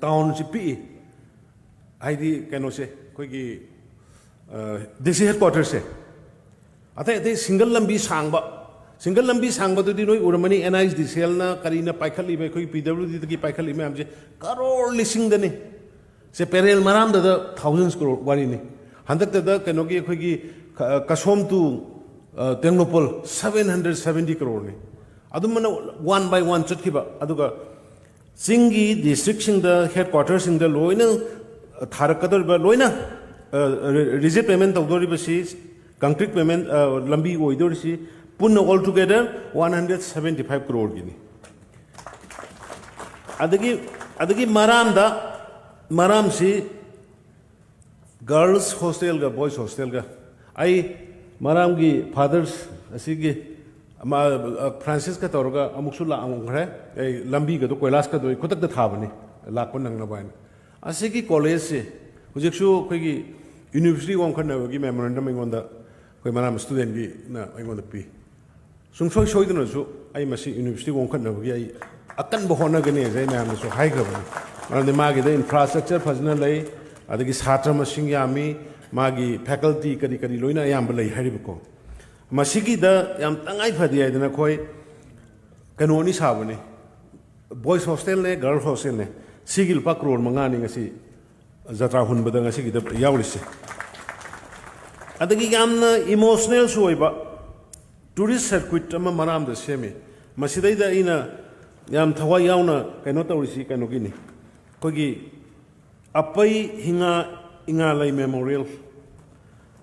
ꯇꯥꯎꯟꯁꯤ ꯄꯤꯛꯏ, ꯍꯥꯏꯗꯤ ꯀꯩꯅꯣꯁꯦ, ꯑꯩꯈꯣꯏꯒꯤ ꯗꯤꯁꯇ꯭ꯔꯤꯛ ꯍꯦꯗ ꯀ꯭ꯋꯥꯇꯔꯁꯦ꯫ ꯑꯇꯩ ꯑꯇꯩ ꯁꯤꯡꯒꯜ ꯂꯝꯕꯤ ꯁꯥꯡꯕ, ꯁꯤꯡꯒꯜ ꯂꯝꯕꯤ ꯁꯥꯡꯕꯗꯨꯗꯤ ꯅꯣꯏ ꯎꯔꯝꯃꯅꯤ, ꯑꯦꯟ ꯑꯥꯏ ꯗꯤ ꯁꯤ ꯑꯦꯜꯅ ꯀꯔꯤꯅ ꯄꯥꯏꯈꯠꯂꯤꯕ, ꯑꯩꯈꯣꯏꯒꯤ ꯄꯤ ꯗꯕ꯭ꯂꯤꯎ ꯗꯤꯗꯒꯤ ꯄꯥꯏꯈꯠꯂꯤꯕ ꯃꯌꯥꯝꯁꯦ ꯀꯔꯣꯔ ꯂꯤꯁꯤꯡꯗꯅꯤ꯫ ꯁꯦ ꯄꯦꯔꯦꯜ ꯃꯔꯥꯝꯗꯗ ꯊꯥꯎꯖꯟꯁ ꯀ꯭ꯔꯣꯔ ꯋꯥꯔꯤꯅꯤ꯫ ꯍꯟꯗꯛꯇꯗ ꯀꯩꯅꯣꯒꯤ ꯑꯩꯈꯣꯏꯒꯤ ꯀ- ꯀꯁꯣꯝ ꯇꯨ, ꯑ, ꯇꯦꯡꯅꯧꯄꯜ ꯁꯚꯦꯟ ꯍꯟꯗ꯭ꯔꯦꯠ ꯁꯚꯦꯟꯇꯤ ꯀ꯭ꯔꯣꯔꯅꯤ꯫ ꯑꯗꯨꯝꯕꯅ ꯋꯥꯟ ꯕꯥꯏ ꯋꯥꯟ ꯆꯠꯈꯤꯕ꯫ ꯑꯗꯨꯒ ꯆꯤꯡꯒꯤ ꯗꯤꯁꯇ꯭ꯔꯤꯛꯁꯤꯡꯗ, ꯍꯦꯗ ꯀ꯭ꯋꯥꯇꯔꯁꯤꯡꯗ ꯂꯣꯏꯅ ꯊꯥꯔꯛꯀꯗꯧꯔꯤꯕ, ꯂꯣꯏꯅ, ꯑ, ꯔꯤ- ꯔꯤꯖꯤꯠ ꯄꯦꯃꯦꯟ ꯇꯧꯗꯧꯔꯤꯕꯁꯤ, ꯀꯪꯀ꯭ꯔꯤꯠ ꯄꯦꯃꯦꯟ, ꯑ, ꯂꯝꯕꯤ ꯑꯣꯏꯗꯧꯔꯤꯁꯤ ꯄꯨꯟꯅ altogether one hundred seventy five ꯀ꯭ꯔꯣꯔꯒꯤꯅꯤ꯫ ꯑꯗꯒꯤ, ꯑꯗꯒꯤ ꯃꯔꯥꯝꯗ, ꯃꯔꯥꯝꯁꯤ ꯒꯥꯔꯜꯁ ꯍꯣꯁꯇꯦꯜꯒ ꯕꯣꯏꯁ ꯍꯣꯁꯇꯦꯜꯒ, ꯑꯩ ꯃꯔꯥꯝꯒꯤ ꯐꯥꯗꯔꯁ ꯑꯁꯤꯒꯤ ꯃꯥ, ꯑ, ꯐ꯭ꯔꯥꯟꯁꯤꯁꯀ ꯇꯧꯔꯒ ꯑꯃꯨꯛꯁꯨ ꯂꯥꯛꯑꯝꯈ꯭ꯔꯦ꯫ ꯑꯩ ꯂꯝꯕꯤꯒꯗꯣ, ꯀꯣꯏꯂꯥꯁꯀꯗꯣ ꯑꯩ ꯈꯨꯗꯛꯇ ꯊꯥꯕꯅꯤ ꯂꯥꯛꯄ ꯅꯪꯅꯕ ꯍꯥꯏꯅ꯫ ꯑꯁꯤꯒꯤ ꯀꯣꯂꯦꯖꯁꯦ ꯍꯧꯖꯤꯛꯁꯨ ꯑꯩꯈꯣꯏꯒꯤ ꯌꯨꯅꯤꯚꯔꯁꯤꯇꯤ ꯋꯥꯡꯈꯠꯅꯕꯒꯤ ꯃꯦꯃꯣꯔꯦꯟꯗꯝ ꯑꯩꯉꯣꯟꯗ, ꯑꯩꯈꯣꯏ ꯃꯔꯥꯝ ꯁ꯭ꯇꯨꯗꯦꯟꯒꯤꯅ ꯑꯩꯉꯣꯟꯗ ꯄꯤ꯫ ꯁꯨꯡꯁꯣꯏ ꯁꯣꯏꯗꯅꯁꯨ ꯑꯩ ꯃꯁꯤ ꯌꯨꯅꯤꯚꯔꯁꯤꯇꯤ ꯋꯥꯡꯈꯠꯅꯕꯒꯤ ꯑꯩ ꯑꯀꯟꯕ ꯍꯣꯠꯅꯒꯅꯤ ꯍꯥꯏꯁꯦ ꯑꯩ ꯃꯌꯥꯝꯗꯁꯨ ꯍꯥꯏꯈ꯭ꯔꯕꯅꯤ꯫ ꯃꯔꯝꯗꯤ ꯃꯥꯒꯤꯗ ꯏꯟꯐ꯭ꯔꯥꯁ꯭ꯇ꯭ꯔꯛꯆꯔ ꯐꯖꯅ ꯂꯩ, ꯑꯗꯒꯤ ꯁꯥꯇ꯭ꯔ ꯃꯁꯤꯡ ꯌꯥꯝꯃꯤ, ꯃꯥꯒꯤ ꯐꯦꯀꯜꯇꯤ ꯀꯔꯤ ꯀꯔꯤ ꯂꯣꯏꯅ ꯑꯌꯥꯝꯕ ꯂꯩ ꯍꯥꯏꯔꯤꯕꯀꯣ꯫ ꯃꯁꯤꯒꯤꯗ ꯌꯥꯝ ꯇꯉꯥꯏ ꯐꯗꯦ ꯍꯥꯏꯗꯅ ꯑꯩꯈꯣꯏ ꯀꯩꯅꯣ ꯑꯅꯤ ꯁꯥꯕꯅꯤ, ꯕꯣꯏꯁ ꯍꯣꯁꯇꯦꯜꯅꯦ, ꯒꯔꯜꯁ ꯍꯣꯁꯇꯦꯜꯅꯦ꯫ ꯁꯤꯒꯤ ꯂꯨꯄꯥ ꯀ꯭ꯔꯣꯔ ꯃꯉꯥꯅꯤ ꯉꯁꯤ ꯖꯇ꯭ꯔꯥ ꯍꯨꯟꯕꯗ ꯉꯁꯤꯒꯤꯗ ꯌꯥꯎꯔꯤꯁꯦ꯫ ꯑꯗꯒꯤ ꯌꯥꯝꯅ ꯏꯃꯣꯁꯅꯦꯜꯁꯨ ꯑꯣꯏꯕ ꯇꯨꯔꯤꯁ ꯁꯔꯀ꯭ꯌꯨꯠ ꯑꯃ ꯃꯔꯥꯝꯗ ꯁꯦꯝꯃꯤ꯫ ꯃꯁꯤꯗꯩꯗ ꯑꯩꯅ ꯌꯥꯝ ꯊꯋꯥꯏ ꯌꯥꯎꯅ ꯀꯩꯅꯣ ꯇꯧꯔꯤꯁꯤ ꯀꯩꯅꯣꯒꯤꯅꯤ, ꯑꯩꯈꯣꯏꯒꯤ ꯑꯄꯩ ꯍꯤꯉꯥ ꯏꯉꯥꯂꯩ ꯃꯦꯃꯣꯔꯤꯌꯦꯜ,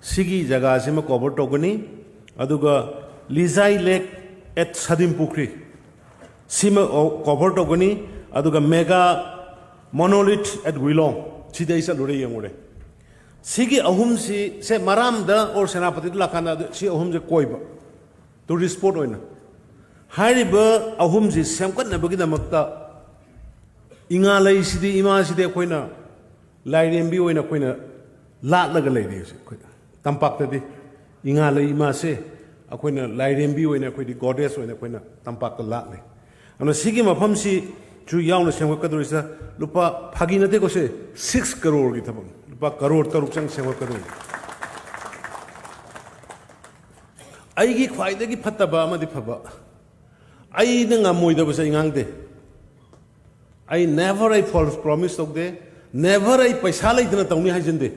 ꯁꯤꯒꯤ ꯖꯒꯥꯁꯤꯃ ꯀꯣꯚꯔ ꯇꯧꯒꯅꯤ꯫ ꯑꯗꯨꯒ ꯂꯤꯖꯥꯏ ꯂꯦꯛ ꯑꯦꯠ ꯁꯗꯤꯝ ꯄꯨꯈ꯭ꯔꯤ, ꯁꯤꯃ ꯀꯣꯚꯔ ꯇꯧꯒꯅꯤ꯫ ꯑꯗꯨꯒ ꯃꯦꯒꯥ ꯃꯣꯅꯣꯂꯤꯠ ꯑꯦꯠ ꯋꯤꯂꯣꯡ, ꯁꯤꯗꯤ ꯑꯩ ꯆꯠꯂꯨꯔꯦ, ꯌꯦꯡꯉꯨꯔꯦ꯫ ꯁꯤꯒꯤ ꯑꯍꯨꯝꯁꯤ, ꯁꯦ ꯃꯔꯥꯝꯗ ꯑꯣꯔ ꯁꯦꯅꯥꯄꯇꯤꯗ ꯂꯥꯛꯀꯥꯟꯗ ꯑꯗꯨ ꯁꯤ ꯑꯍꯨꯝꯁꯦ ꯀꯣꯏꯕ, ꯇꯨꯔꯤꯁ ꯁ꯭ꯄꯣꯠ ꯑꯣꯏꯅ꯫ ꯍꯥꯏꯔꯤꯕ ꯑꯍꯨꯝꯁꯤ ꯁꯦꯝꯒꯠꯅꯕꯒꯤꯗꯃꯛꯇ ꯏꯉꯥ ꯂꯩꯁꯤꯗꯤ, ꯏꯃꯥꯁꯤꯗꯤ ꯑꯩꯈꯣꯏꯅ ꯂꯥꯏꯔꯦꯝꯕꯤ ꯑꯣꯏꯅ ꯑꯩꯈꯣꯏꯅ ꯂꯥꯠꯂꯒ ꯂꯩꯔꯤ ꯍꯧꯖꯤꯛ꯫ ꯑꯩꯈꯣꯏ ꯇꯝꯄꯥꯛꯇꯗꯤ ꯏꯉꯥ ꯂꯩ ꯏꯃꯥꯁꯦ ꯑꯩꯈꯣꯏꯅ ꯂꯥꯏꯔꯦꯝꯕꯤ ꯑꯣꯏꯅ, ꯑꯩꯈꯣꯏꯗꯤ ꯒꯣꯗꯦꯁ ꯑꯣꯏꯅ ꯑꯩꯈꯣꯏꯅ ꯇꯝꯄꯥꯛꯇ ꯂꯥꯠꯂꯤ꯫ ꯑꯗꯨꯅ ꯁꯤꯒꯤ ꯃꯐꯝꯁꯤꯁꯨ ꯌꯥꯎꯅ ꯁꯦꯝꯒꯠꯀꯗꯧꯔꯤꯁꯤꯗ ꯂꯨꯄꯥ, ꯐꯥꯒꯤ ꯅꯠꯇꯦꯀꯣ, ꯁꯦ ꯁꯤꯛꯁ ꯀꯔꯣꯔꯒꯤ ꯊꯕꯛꯅꯤ꯫ ꯂꯨꯄꯥ ꯀꯔꯣꯔ ꯇꯔꯨꯛ ꯆꯪ ꯁꯦꯝꯒꯠꯀꯗꯧꯔꯤꯅꯤ꯫ ꯑꯩꯒꯤ ꯈ꯭ꯋꯥꯏꯗꯒꯤ ꯐꯠꯇꯕ ꯑꯃꯗꯤ ꯐꯕ, ꯑꯩꯅ ꯉꯝꯃꯣꯏꯗꯕꯁꯦ ꯑꯩ ꯉꯥꯡꯗꯦ꯫ ꯑꯩ never, ꯑꯩ false promise ꯇꯧꯗꯦ꯫ Never ꯑꯩ ꯄꯩꯁꯥ ꯂꯩꯇꯅ ꯇꯧꯅꯤ ꯍꯥꯏꯖꯟꯗꯦ꯫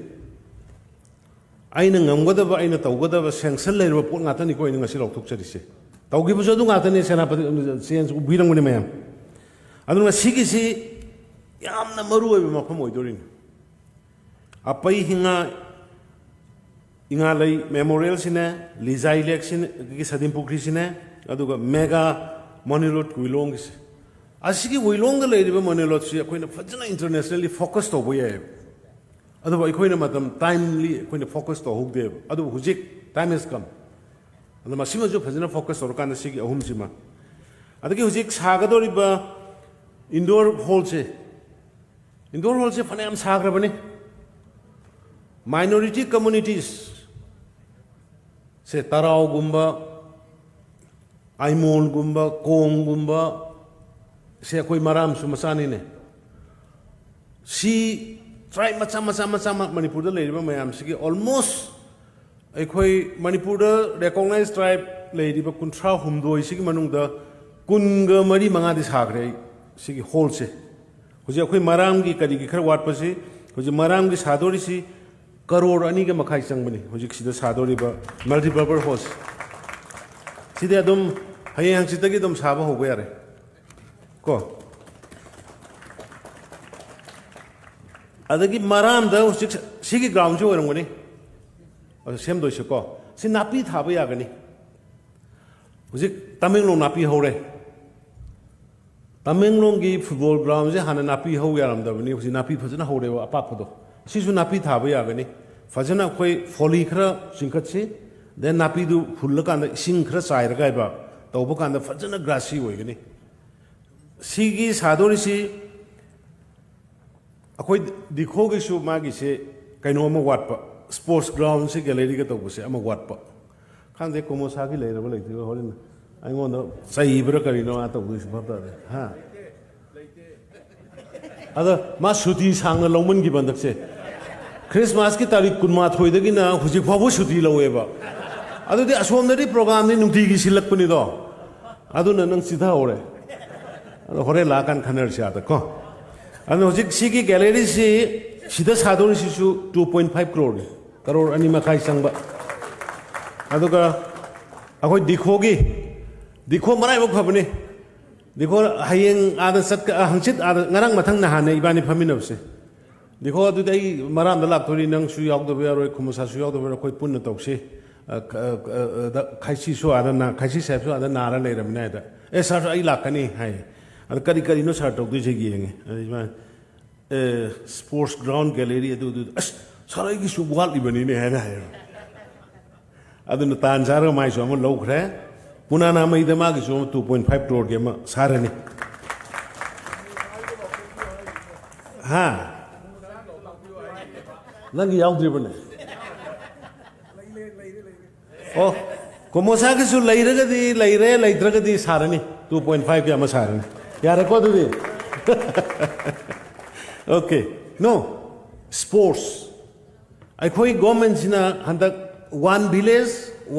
ꯑꯩꯅ ꯉꯝꯒꯗꯕ, ꯑꯩꯅ ꯇꯧꯒꯗꯕ sanction ꯂꯩꯔꯕ ꯄꯣꯠ ꯉꯥꯛꯇꯅꯤꯀꯣ ꯑꯩꯅ ꯉꯁꯤ ꯂꯥꯎꯊꯣꯛꯆꯔꯤꯁꯦ꯫ ꯇꯧꯈꯤꯕꯁꯨ ꯑꯗꯨ ꯉꯥꯛꯇꯅꯤ, ꯁꯦꯅꯥꯄꯇꯤ ꯆꯦꯟꯁ ꯎꯕꯤꯔꯝꯒꯅꯤ ꯃꯌꯥꯝ꯫ ꯑꯗꯨꯅ ꯁꯤꯒꯤꯁꯤ ꯌꯥꯝꯅ ꯃꯔꯨ ꯑꯣꯏꯕ ꯃꯐꯝ ꯑꯣꯏꯗꯣꯔꯤꯅꯤ꯫ ꯑꯄꯩ ꯍꯤꯉꯥ ꯏꯉꯥꯂꯩ ꯃꯦꯃꯣꯔꯤꯌꯦꯜꯁꯤꯅꯦ, ꯂꯤꯖꯥꯏ ꯂꯦꯛꯁꯤꯅꯦ, ꯑꯗꯒꯤ ꯁꯗꯤꯝ ꯄꯨꯈ꯭ꯔꯤꯁꯤꯅꯦ, ꯑꯗꯨꯒ mega monolith ꯋꯤꯂꯣꯡꯒꯤꯁꯦ꯫ ꯑꯁꯤꯒꯤ ꯋꯤꯂꯣꯡꯗ ꯂꯩꯔꯤꯕ monolithꯁꯤ ꯑꯩꯈꯣꯏꯅ ꯐꯖꯅ internationally focus ꯇꯧꯕ ꯌꯥꯏꯑꯕ꯫ ꯑꯗꯨꯕꯨ ꯑꯩꯈꯣꯏꯅ ꯃꯇꯝ timely ꯑꯩꯈꯣꯏꯅ focus ꯇꯧꯍꯧꯗꯦꯕ꯫ ꯑꯗꯨꯕꯨ ꯍꯧꯖꯤꯛ time has come꯫ ꯑꯗꯨ ꯃꯁꯤꯃꯁꯨ ꯐꯖꯅ focus ꯇꯧꯔꯀꯥꯟꯗ ꯁꯤꯒꯤ ꯑꯍꯨꯝꯁꯤꯃ꯫ ꯑꯗꯒꯤ ꯍꯧꯖꯤꯛ ꯁꯥꯒꯗꯧꯔꯤꯕ indoor hallꯁꯦ, indoor hallꯁꯦ ꯐꯅꯌꯥꯝ ꯁꯥꯈ꯭ꯔꯕꯅꯤ꯫ Minority communities ꯁꯦ, ꯇꯔꯥꯎꯒꯨꯝꯕ, ꯑꯥꯏꯃꯣꯜꯒꯨꯝꯕ, ꯀꯣꯡꯒꯨꯝꯕ ꯁꯦ ꯑꯩꯈꯣꯏ ꯃꯔꯥꯝꯁꯨ ꯃꯆꯥꯅꯤꯅꯦ꯫ ꯁꯤ tribe ꯃꯆꯥ ꯃꯆꯥ ꯃꯆꯥ ꯃ-, ꯃꯅꯤꯄꯨꯔꯗ ꯂꯩꯔꯤꯕ ꯃꯌꯥꯝꯁꯤꯒꯤ almost ꯑꯩꯈꯣꯏ ꯃꯅꯤꯄꯨꯔꯗ recognized tribe ꯂꯩꯔꯤꯕ ꯀꯨꯟꯊ꯭ꯔꯥ ꯍꯨꯝꯗꯣꯏꯁꯤꯒꯤ ꯃꯅꯨꯡꯗ ꯀꯨꯟꯒ ꯃꯔꯤ ꯃꯉꯥꯗꯤ ꯁꯥꯈ꯭ꯔꯦ ꯑꯩ ꯁꯤꯒꯤ hallꯁꯦ꯫ ꯍꯧꯖꯤꯛ ꯑꯩꯈꯣꯏ ꯃꯔꯥꯝꯒꯤ ꯀꯔꯤꯒꯤ ꯈꯔ ꯋꯥꯠꯄꯁꯤ, ꯍꯧꯖꯤꯛ ꯃꯔꯥꯝꯒꯤ ꯁꯥꯗꯣꯔꯤꯁꯤ ꯀꯔꯣꯔ ꯑꯅꯤꯒ ꯃꯈꯥꯏ ꯆꯪꯕꯅꯤ ꯍꯧꯖꯤꯛ ꯁꯤꯗ ꯁꯥꯗꯣꯔꯤꯕ multipurpose hallꯁꯦ꯫ ꯁꯤꯗꯤ ꯑꯗꯨꯝ ꯍꯌꯦꯡ ꯍꯪꯆꯤꯠꯇꯒꯤ ꯑꯗꯨꯝ ꯁꯥꯕ ꯍꯧꯕ ꯌꯥꯔꯦ ꯀꯣ꯫ ꯑꯗꯒꯤ ꯃꯔꯥꯝꯗ ꯍꯧꯖꯤꯛ ꯁꯤꯒꯤ groundꯁꯤ ꯑꯣꯏꯔꯝꯒꯅꯤ ꯑꯗꯨ ꯁꯦꯝꯗꯣꯏꯁꯦꯀꯣ꯫ ꯁꯤ ꯅꯥꯄꯤ ꯊꯥꯕ ꯌꯥꯒꯅꯤ꯫ ꯍꯧꯖꯤꯛ ꯇꯃꯦꯡꯂꯣꯡ ꯅꯥꯄꯤ ꯍꯧꯔꯦ꯫ ꯇꯃꯦꯡꯂꯣꯡꯒꯤ football groundꯁꯦ ꯍꯥꯟꯅ ꯅꯥꯄꯤ ꯍꯧ ꯌꯥꯔꯝꯗꯕꯅꯤ, ꯍꯧꯖꯤꯛ ꯅꯥꯄꯤ ꯐꯖꯅ ꯍꯧꯔꯦꯕ ꯑꯄꯥꯛꯄꯗꯣ꯫ ꯁꯤꯁꯨ ꯅꯥꯄꯤ ꯊꯥꯕ ꯌꯥꯒꯅꯤ꯫ ꯐꯖꯅ ꯑꯩꯈꯣꯏ ꯐꯣꯂꯤ ꯈꯔ ꯆꯤꯡꯈꯠꯁꯤ, then ꯅꯥꯄꯤꯗꯨ ꯍꯨꯜꯂꯀꯥꯟꯗ ꯏꯁꯤꯡ ꯈꯔ ꯆꯥꯏꯔꯒ ꯍꯥꯏꯕ, ꯇꯧꯕ ꯀꯥꯟꯗ ꯐꯖꯅ ꯒ꯭ꯔꯥꯁꯤ ꯑꯣꯏꯒꯅꯤ꯫ ꯁꯤꯒꯤ ꯁꯥꯗꯣꯔꯤꯁꯤ ꯑꯩꯈꯣꯏ ꯗꯤꯈꯣꯒꯤꯁꯨ ꯃꯥꯒꯤꯁꯦ ꯀꯩꯅꯣ ꯑꯃ ꯋꯥꯠꯄ, ꯁ꯭ꯄꯣꯔꯠꯁ ꯒ꯭ꯔꯥꯎꯟꯁꯦ ꯒꯦꯂꯔꯤꯒ ꯇꯧꯕꯁꯦ ꯑꯃ ꯋꯥꯠꯄ꯫ ꯈꯪꯗꯦ ꯀꯣꯃꯣꯁꯥꯒꯤ ꯂꯩꯔꯕ ꯂꯩꯇ꯭ꯔꯤꯕ, ꯍꯣꯔꯦꯟ ꯑꯩꯉꯣꯟꯗ ꯆꯩꯕ꯭ꯔꯥ ꯀꯔꯤꯅꯣ ꯃꯥ ꯇꯧꯗꯣꯏꯁꯤ ꯚꯥꯞ ꯇꯥꯗꯦ꯫ ꯍꯥ? ꯑꯗ ꯃꯥ ꯁꯨꯇꯤ ꯁꯥꯡꯅ ꯂꯧꯃꯟꯈꯤꯕ ꯍꯟꯗꯛꯁꯦ꯫ ꯈ꯭ꯔꯤꯁꯃꯥꯁꯀꯤ ꯇꯥꯔꯤꯛ ꯀꯨꯟꯃꯥꯊꯣꯏꯗꯒꯤꯅ ꯍꯧꯖꯤꯛ ꯐꯥꯎꯕ ꯁꯨꯇꯤ ꯂꯧꯋꯦꯕ꯫ ꯑꯗꯨꯗꯤ ꯑꯁꯣꯝꯗꯗꯤ ꯄ꯭ꯔꯣꯒꯥꯝꯗꯤ ꯅꯨꯡꯇꯤꯒꯤ ꯁꯤꯜꯂꯛꯄꯅꯤꯗꯣ꯫ ꯑꯗꯨꯅ ꯅꯪ ꯆꯤꯊꯍꯧꯔꯦ꯫ ꯑꯗꯣ ꯍꯣꯔꯦꯟ ꯂꯥꯛꯑꯀꯥꯟꯗ ꯈꯟꯅꯔꯁꯤ ꯑꯥꯗ ꯀꯣ꯫ ꯑꯗꯨꯅ ꯍꯧꯖꯤꯛ ꯁꯤꯒꯤ ꯒꯦꯂꯔꯤꯁꯤ ꯁꯤꯗ ꯁꯥꯗꯧꯔꯤꯁꯤꯁꯨ two point five crore ꯅꯤ꯫ ꯀꯔꯣꯔ ꯑꯅꯤ ꯃꯈꯥꯏ ꯆꯪꯕ꯫ ꯑꯗꯨꯒ ꯑꯩꯈꯣꯏ ꯗꯤꯈꯣꯒꯤ, ꯗꯤꯈꯣ ꯃꯔꯥꯏꯕꯛ ꯐꯕꯅꯤ꯫ ꯗꯤꯈꯣ ꯍꯌꯦꯡ ꯑꯥꯗ ꯆꯠꯀ-, ꯑ, ꯍꯪꯆꯤꯠ ꯑꯥꯗ, ꯉꯔꯥꯡ ꯃꯊꯪ ꯅꯍꯥꯟꯅꯦ ꯏꯕꯥꯅꯤ ꯐꯝꯃꯤꯟꯅꯕꯁꯦ꯫ ꯗꯤꯈꯣ ꯑꯗꯨꯗꯤ ꯑꯩ ꯃꯔꯥꯝꯗ ꯂꯥꯛꯇꯣꯔꯤ, ꯅꯪꯁꯨ ꯌꯥꯎꯗꯕ ꯌꯥꯔꯣꯏ, ꯈꯨꯃꯨꯁꯥꯁꯨ ꯌꯥꯎꯗꯕ ꯌꯥꯔꯣꯏ, ꯑꯩꯈꯣꯏ ꯄꯨꯟꯅ ꯇꯧꯁꯤ꯫ ꯑ, ꯈ-, ꯑ, ꯑ, ꯗ-, ꯈꯥꯏꯁꯤꯁꯨ ꯑꯥꯗ ꯅꯥ-, ꯈꯥꯏꯁꯤ ꯁꯥꯍꯦꯕꯁꯨ ꯑꯥꯗ ꯅꯥꯔ ꯂꯩꯔꯕꯅꯤ ꯍꯥꯏꯗ꯫ "ꯑꯦ ꯁꯥꯔ, ꯑꯩ ꯂꯥꯛꯀꯅꯤ" ꯍꯥꯏ꯫ ꯑꯗ "ꯀꯔꯤ ꯀꯔꯤꯅꯣ ꯁꯥꯔ ꯇꯧꯗꯣꯏꯁꯦ ꯌꯦꯡꯉꯦ"꯫ ꯑꯗ ꯏꯃꯥ, "ꯑꯦ, ꯁ꯭ꯄꯣꯔꯠꯁ ꯒ꯭ꯔꯥꯎꯟ ꯒꯦꯂꯔꯤ ꯑꯗꯨ, ꯑꯗꯨ, ꯑꯁ ꯁꯥꯔ ꯑꯩꯒꯤꯁꯨ ꯋꯥꯠꯂꯤꯕꯅꯤꯅꯦ" ꯍꯥꯏꯅ ꯍꯥꯏꯌꯦ꯫ ꯑꯗꯨꯅ ꯇꯥꯟ ꯆꯥꯔꯒ ꯃꯥꯏꯁꯨ ꯑꯃ ꯂꯧꯈ꯭ꯔꯦ꯫ ꯄꯨꯅꯥꯅꯥꯃꯩꯗ ꯃꯥꯒꯤꯁꯨ ꯑꯃ two point five crore ꯒꯤ ꯑꯃ ꯁꯥꯔꯅꯤ꯫ ꯍꯥ? ꯅꯪꯒꯤ ꯌꯥꯎꯗ꯭ꯔꯤꯕꯅꯦ? ꯑꯣ, ꯀꯣꯃꯣꯁꯥꯒꯤꯁꯨ ꯂꯩꯔꯒꯗꯤ ꯂꯩꯔꯦ, ꯂꯩꯇ꯭ꯔꯒꯗꯤ ꯁꯥꯔꯅꯤ꯫ Two point five ꯀꯤ ꯑꯃ ꯁꯥꯔꯅꯤ꯫ ꯌꯥꯔꯦꯀꯣ ꯑꯗꯨꯗꯤ? Okay. No. Sports. ꯑꯩꯈꯣꯏ ꯒꯣꯔꯃꯦꯟꯁꯤꯅ ꯍꯟꯗꯛ "One village,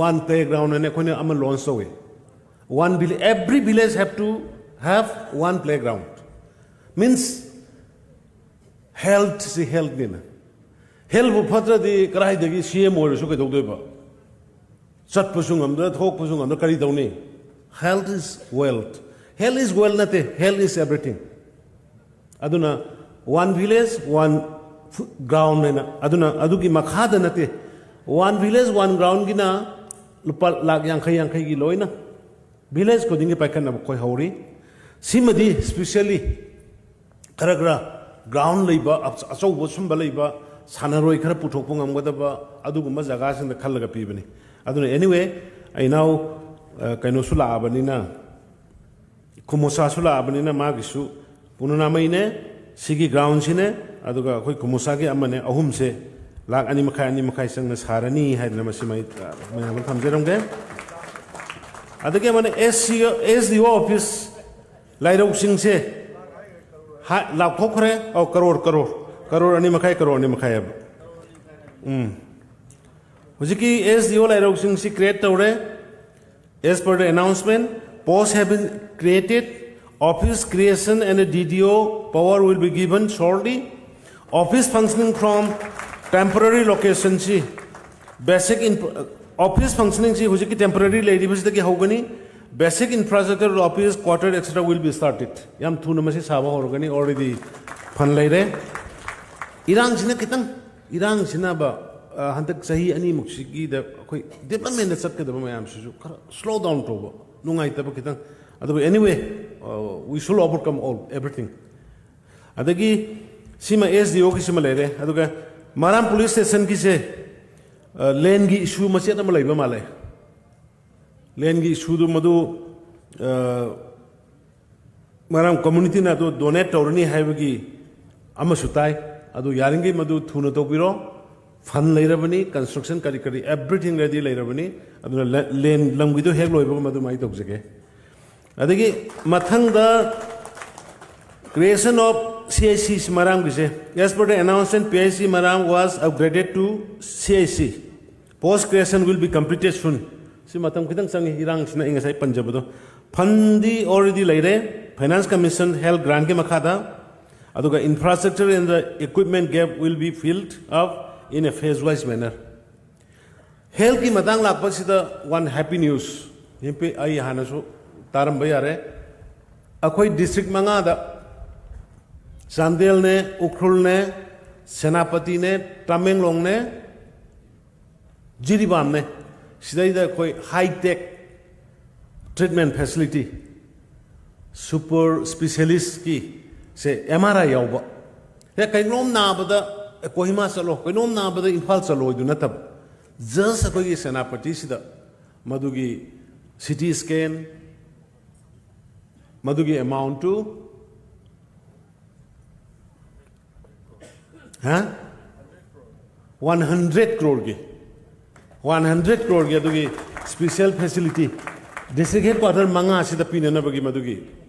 one playground" ꯍꯥꯏꯅ ꯑꯩꯈꯣꯏꯅ ꯑꯃ ꯂꯣꯟꯁ ꯇꯧꯏ꯫ One village, every village have to have one playground. Means health ꯁꯤ health ꯅꯤꯅ꯫ Health ꯄꯨ ꯐꯠꯇ꯭ꯔꯗꯤ ꯀꯗꯥꯏꯗꯒꯤ C M ꯑꯣꯏꯔꯁꯨ ꯀꯩꯗꯧꯗꯣꯏꯕ? ꯆꯠꯄꯁꯨ ꯉꯝꯗ꯭ꯔ, ꯊꯣꯛꯄꯁꯨ ꯉꯝꯗ꯭ꯔ ꯀꯔꯤ ꯇꯧꯅꯤ? Health is wealth. Health is wealth ꯅꯠꯇꯦ, health is everything. ꯑꯗꯨꯅ "One village, one ground" ꯍꯥꯏꯅ, ꯑꯗꯨꯅ ꯑꯗꯨꯒꯤ ꯃꯈꯥꯗ ꯅꯠꯇꯦ, "One village, one ground" ꯒꯤꯅ ꯂꯨꯄꯥ ꯂꯥꯈ ꯌꯥꯡꯈꯩ ꯌꯥꯡꯈꯩꯒꯤ ꯂꯣꯏꯅ village ꯈꯨꯗꯤꯡꯒꯤ ꯄꯥꯏꯈꯠꯅꯕ ꯑꯩꯈꯣꯏ ꯍꯧꯔꯤ꯫ ꯁꯤꯃꯗꯤ specially ꯈꯔ ꯈꯔ ꯒ꯭ꯔꯥꯎꯟ ꯂꯩꯕ, ꯑꯆ-, ꯑꯆꯧꯕ ꯁꯨꯝꯕ ꯂꯩꯕ, ꯁꯥꯟꯅꯔꯣꯏ ꯈꯔ ꯄꯨꯊꯣꯛꯄ ꯉꯝꯒꯗꯕ ꯑꯗꯨꯒꯨꯝꯕ ꯖꯒꯥꯁꯤꯡꯗ ꯈꯜꯂꯒ ꯄꯤꯕꯅꯤ꯫ ꯑꯗꯨꯅ anyway, ꯑꯩ ꯏꯅꯥꯎ ꯑ, ꯀꯩꯅꯣꯁꯨ ꯂꯥꯛꯑꯕꯅꯤꯅ, ꯀꯨꯃꯣꯁꯥꯁꯨ ꯂꯥꯛꯑꯕꯅꯤꯅ, ꯃꯥꯒꯤꯁꯨ ꯄꯨꯅꯅꯥꯃꯩꯅꯦ, ꯁꯤꯒꯤ ꯒ꯭ꯔꯥꯎꯟꯁꯤꯅꯦ, ꯑꯗꯨꯒ ꯑꯩꯈꯣꯏ ꯀꯨꯃꯣꯁꯥꯒꯤ ꯑꯃꯅꯦ, ꯑꯍꯨꯝꯁꯦ ꯂꯥꯛ ꯑꯅꯤ ꯃꯈꯥꯏ, ꯑꯅꯤ ꯃꯈꯥꯏ ꯆꯪꯅ ꯁꯥꯔꯅꯤ ꯍꯥꯏꯗꯅ ꯃꯁꯤ ꯃꯌꯥꯝ ꯊꯝꯖꯔꯝꯒꯦ꯫ ꯑꯗꯒꯤ ꯑꯃꯅ ꯑꯦꯁ ꯁꯤ, ꯑꯦꯁ ꯗꯤ ꯑꯣ ꯑꯣꯐꯤꯁ ꯂꯥꯏꯔꯧꯁꯤꯡꯁꯦ ꯍꯥ-, ꯂꯥꯎꯊꯣꯛꯈ꯭ꯔꯦ꯫ ꯑꯧ, ꯀꯔꯣꯔ, ꯀꯔꯣꯔ, ꯀꯔꯣꯔ ꯑꯅꯤ ꯃꯈꯥꯏ, ꯀꯔꯣꯔ ꯑꯅꯤ ꯃꯈꯥꯏ ꯍꯥꯏꯕ꯫ ꯎꯝ꯫ ꯍꯧꯖꯤꯛꯀꯤ ꯑꯦꯁ ꯗꯤ ꯑꯣ ꯂꯥꯏꯔꯧꯁꯤꯡꯁꯤ ꯀ꯭ꯔꯤꯌꯦꯠ ꯇꯧꯔꯦ꯫ As per the announcement, posts have been created. Office creation and a D D O power will be given shortly. Office functioning from temporary location ꯁꯤ basic in, office functioning ꯁꯤ ꯍꯧꯖꯤꯛꯀꯤ temporary ꯂꯩꯔꯤꯕꯁꯤꯗꯒꯤ ꯍꯧꯒꯅꯤ꯫ Basic infrastructure, office, quarter, et cetera will be started. ꯌꯥꯝ ꯊꯨꯅ ꯃꯁꯤ ꯁꯥꯕ ꯍꯧꯔꯒꯅꯤ꯫ Already fund ꯂꯩꯔꯦ꯫ ꯏꯔꯥꯡꯁꯤꯅ ꯈꯤꯇꯪ, ꯏꯔꯥꯡꯁꯤꯅꯕ, ꯑ, ꯍꯟꯗꯛ ꯆꯍꯤ ꯑꯅꯤꯃꯨꯛꯁꯤꯒꯤꯗ ꯑꯩꯈꯣꯏ development ꯆꯠꯀꯗꯕ ꯃꯌꯥꯝꯁꯤꯁꯨ ꯈꯔ slow down ꯇꯧꯕ, ꯅꯨꯡꯉꯥꯏꯇꯕ ꯈꯤꯇꯪ꯫ ꯑꯗꯨꯕꯨ anyway, uh, we should overcome all, everything. ꯑꯗꯒꯤ ꯁꯤꯃ ꯑꯦꯁ ꯗꯤ ꯑꯣꯒꯤꯁꯤꯃ ꯂꯩꯔꯦ꯫ ꯑꯗꯨꯒ ꯃꯔꯥꯝ ꯄꯨꯂꯤꯁ ꯁ꯭ꯇꯦꯁꯟꯒꯤꯁꯦ, ꯑ, ꯂꯦꯟꯒꯤ ꯏꯁꯨ ꯃꯆꯦꯠ ꯑꯃ ꯂꯩꯕ ꯃꯥꯜꯂꯦ꯫ ꯂꯦꯟꯒꯤ ꯏꯁꯨꯗꯨ ꯃꯗꯨ, ꯑ, ꯃꯔꯥꯝ ꯀꯝꯃ꯭ꯌꯨꯅꯤꯇꯤꯅ ꯑꯗꯨ ꯗꯣꯅꯦꯠ ꯇꯧꯔꯅꯤ ꯍꯥꯏꯕꯒꯤ ꯑꯃꯁꯨ ꯇꯥꯏ꯫ ꯑꯗꯨ ꯌꯥꯔꯤꯈꯩ ꯃꯗꯨ ꯊꯨꯅ ꯇꯧꯕꯤꯔꯣ꯫ ꯐꯟ ꯂꯩꯔꯕꯅꯤ, construction ꯀꯔꯤ ꯀꯔꯤ everything ready ꯂꯩꯔꯕꯅꯤ꯫ ꯑꯗꯨꯅ ꯂꯦ-, ꯂꯦꯟ ꯂꯝꯒꯤꯗꯨ ꯍꯦꯛ ꯂꯣꯏꯕꯒ ꯃꯗꯨꯃꯥꯏꯅ ꯇꯧꯖꯒꯦ꯫ ꯑꯗꯒꯤ ꯃꯊꯪꯗ creation of C I C ꯃꯔꯥꯝꯒꯤꯁꯦ, as per the announcement, P I C Maram was upgraded to C I C. Post creation will be completed soon. ꯁꯤ ꯃꯇꯝ ꯈꯤꯇꯪ ꯆꯪꯉꯤ, ꯏꯔꯥꯡꯁꯤꯅ ꯑꯩ ꯉꯁꯥꯏ ꯄꯟꯖꯕꯗꯣ꯫ ꯐꯟꯗꯤ already ꯂꯩꯔꯦ, Finance Commission held grantꯀꯤ ꯃꯈꯥꯗ꯫ ꯑꯗꯨꯒ infrastructure and the equipment gap will be filled up in a phase wise manner. Healthꯀꯤ ꯃꯇꯥꯡ ꯂꯥꯛꯄꯁꯤꯗ one happy news꯫ ꯑꯩ ꯍꯥꯟꯅꯁꯨ ꯇꯥꯔꯝꯕ ꯌꯥꯔꯦ꯫ ꯑꯩꯈꯣꯏ district ꯃꯉꯥꯗ, ꯆꯥꯟꯗꯦꯜꯅꯦ, ꯎꯈ꯭ꯔꯨꯜꯅꯦ, ꯁꯦꯅꯥꯄꯇꯤꯅꯦ, ꯇꯃꯦꯡꯂꯣꯡꯅꯦ, ꯖꯤꯔꯤꯕꯥꯝꯅꯦ, ꯁꯤꯗꯩꯗ ꯑꯩꯈꯣꯏ high tech treatment facility, super specialistꯀꯤ say M R I ꯌꯥꯎꯕ꯫ ꯍꯦꯛ ꯀꯩꯅꯣꯝ ꯅꯥꯕꯗ ꯀꯣꯍꯤꯃꯥ ꯆꯠꯂꯣ, ꯀꯩꯅꯣꯝ ꯅꯥꯕꯗ ꯏꯝꯐꯥꯜ ꯆꯠꯂꯣ ꯍꯥꯏꯗꯨ ꯅꯠꯇꯕ, just ꯑꯩꯈꯣꯏꯒꯤ ꯁꯦꯅꯥꯄꯇꯤꯁꯤꯗ ꯃꯗꯨꯒꯤ ꯁꯤ ꯇꯤ ꯁ꯭ꯀꯦꯟ, ꯃꯗꯨꯒꯤ ꯑꯦꯃꯥꯎꯟꯠꯇꯨ, ꯍꯥ? ꯋꯥꯟ ꯍꯟꯗ꯭ꯔꯦꯠ ꯀ꯭ꯔꯣꯔꯒꯤ, ꯋꯥꯟ ꯍꯟꯗ꯭ꯔꯦꯠ ꯀ꯭ꯔꯣꯔꯒꯤ ꯑꯗꯨꯒꯤ special facility district headquarter ꯃꯉꯥꯁꯤꯗ ꯄꯤꯅꯅꯕꯒꯤ ꯃꯗꯨꯒꯤ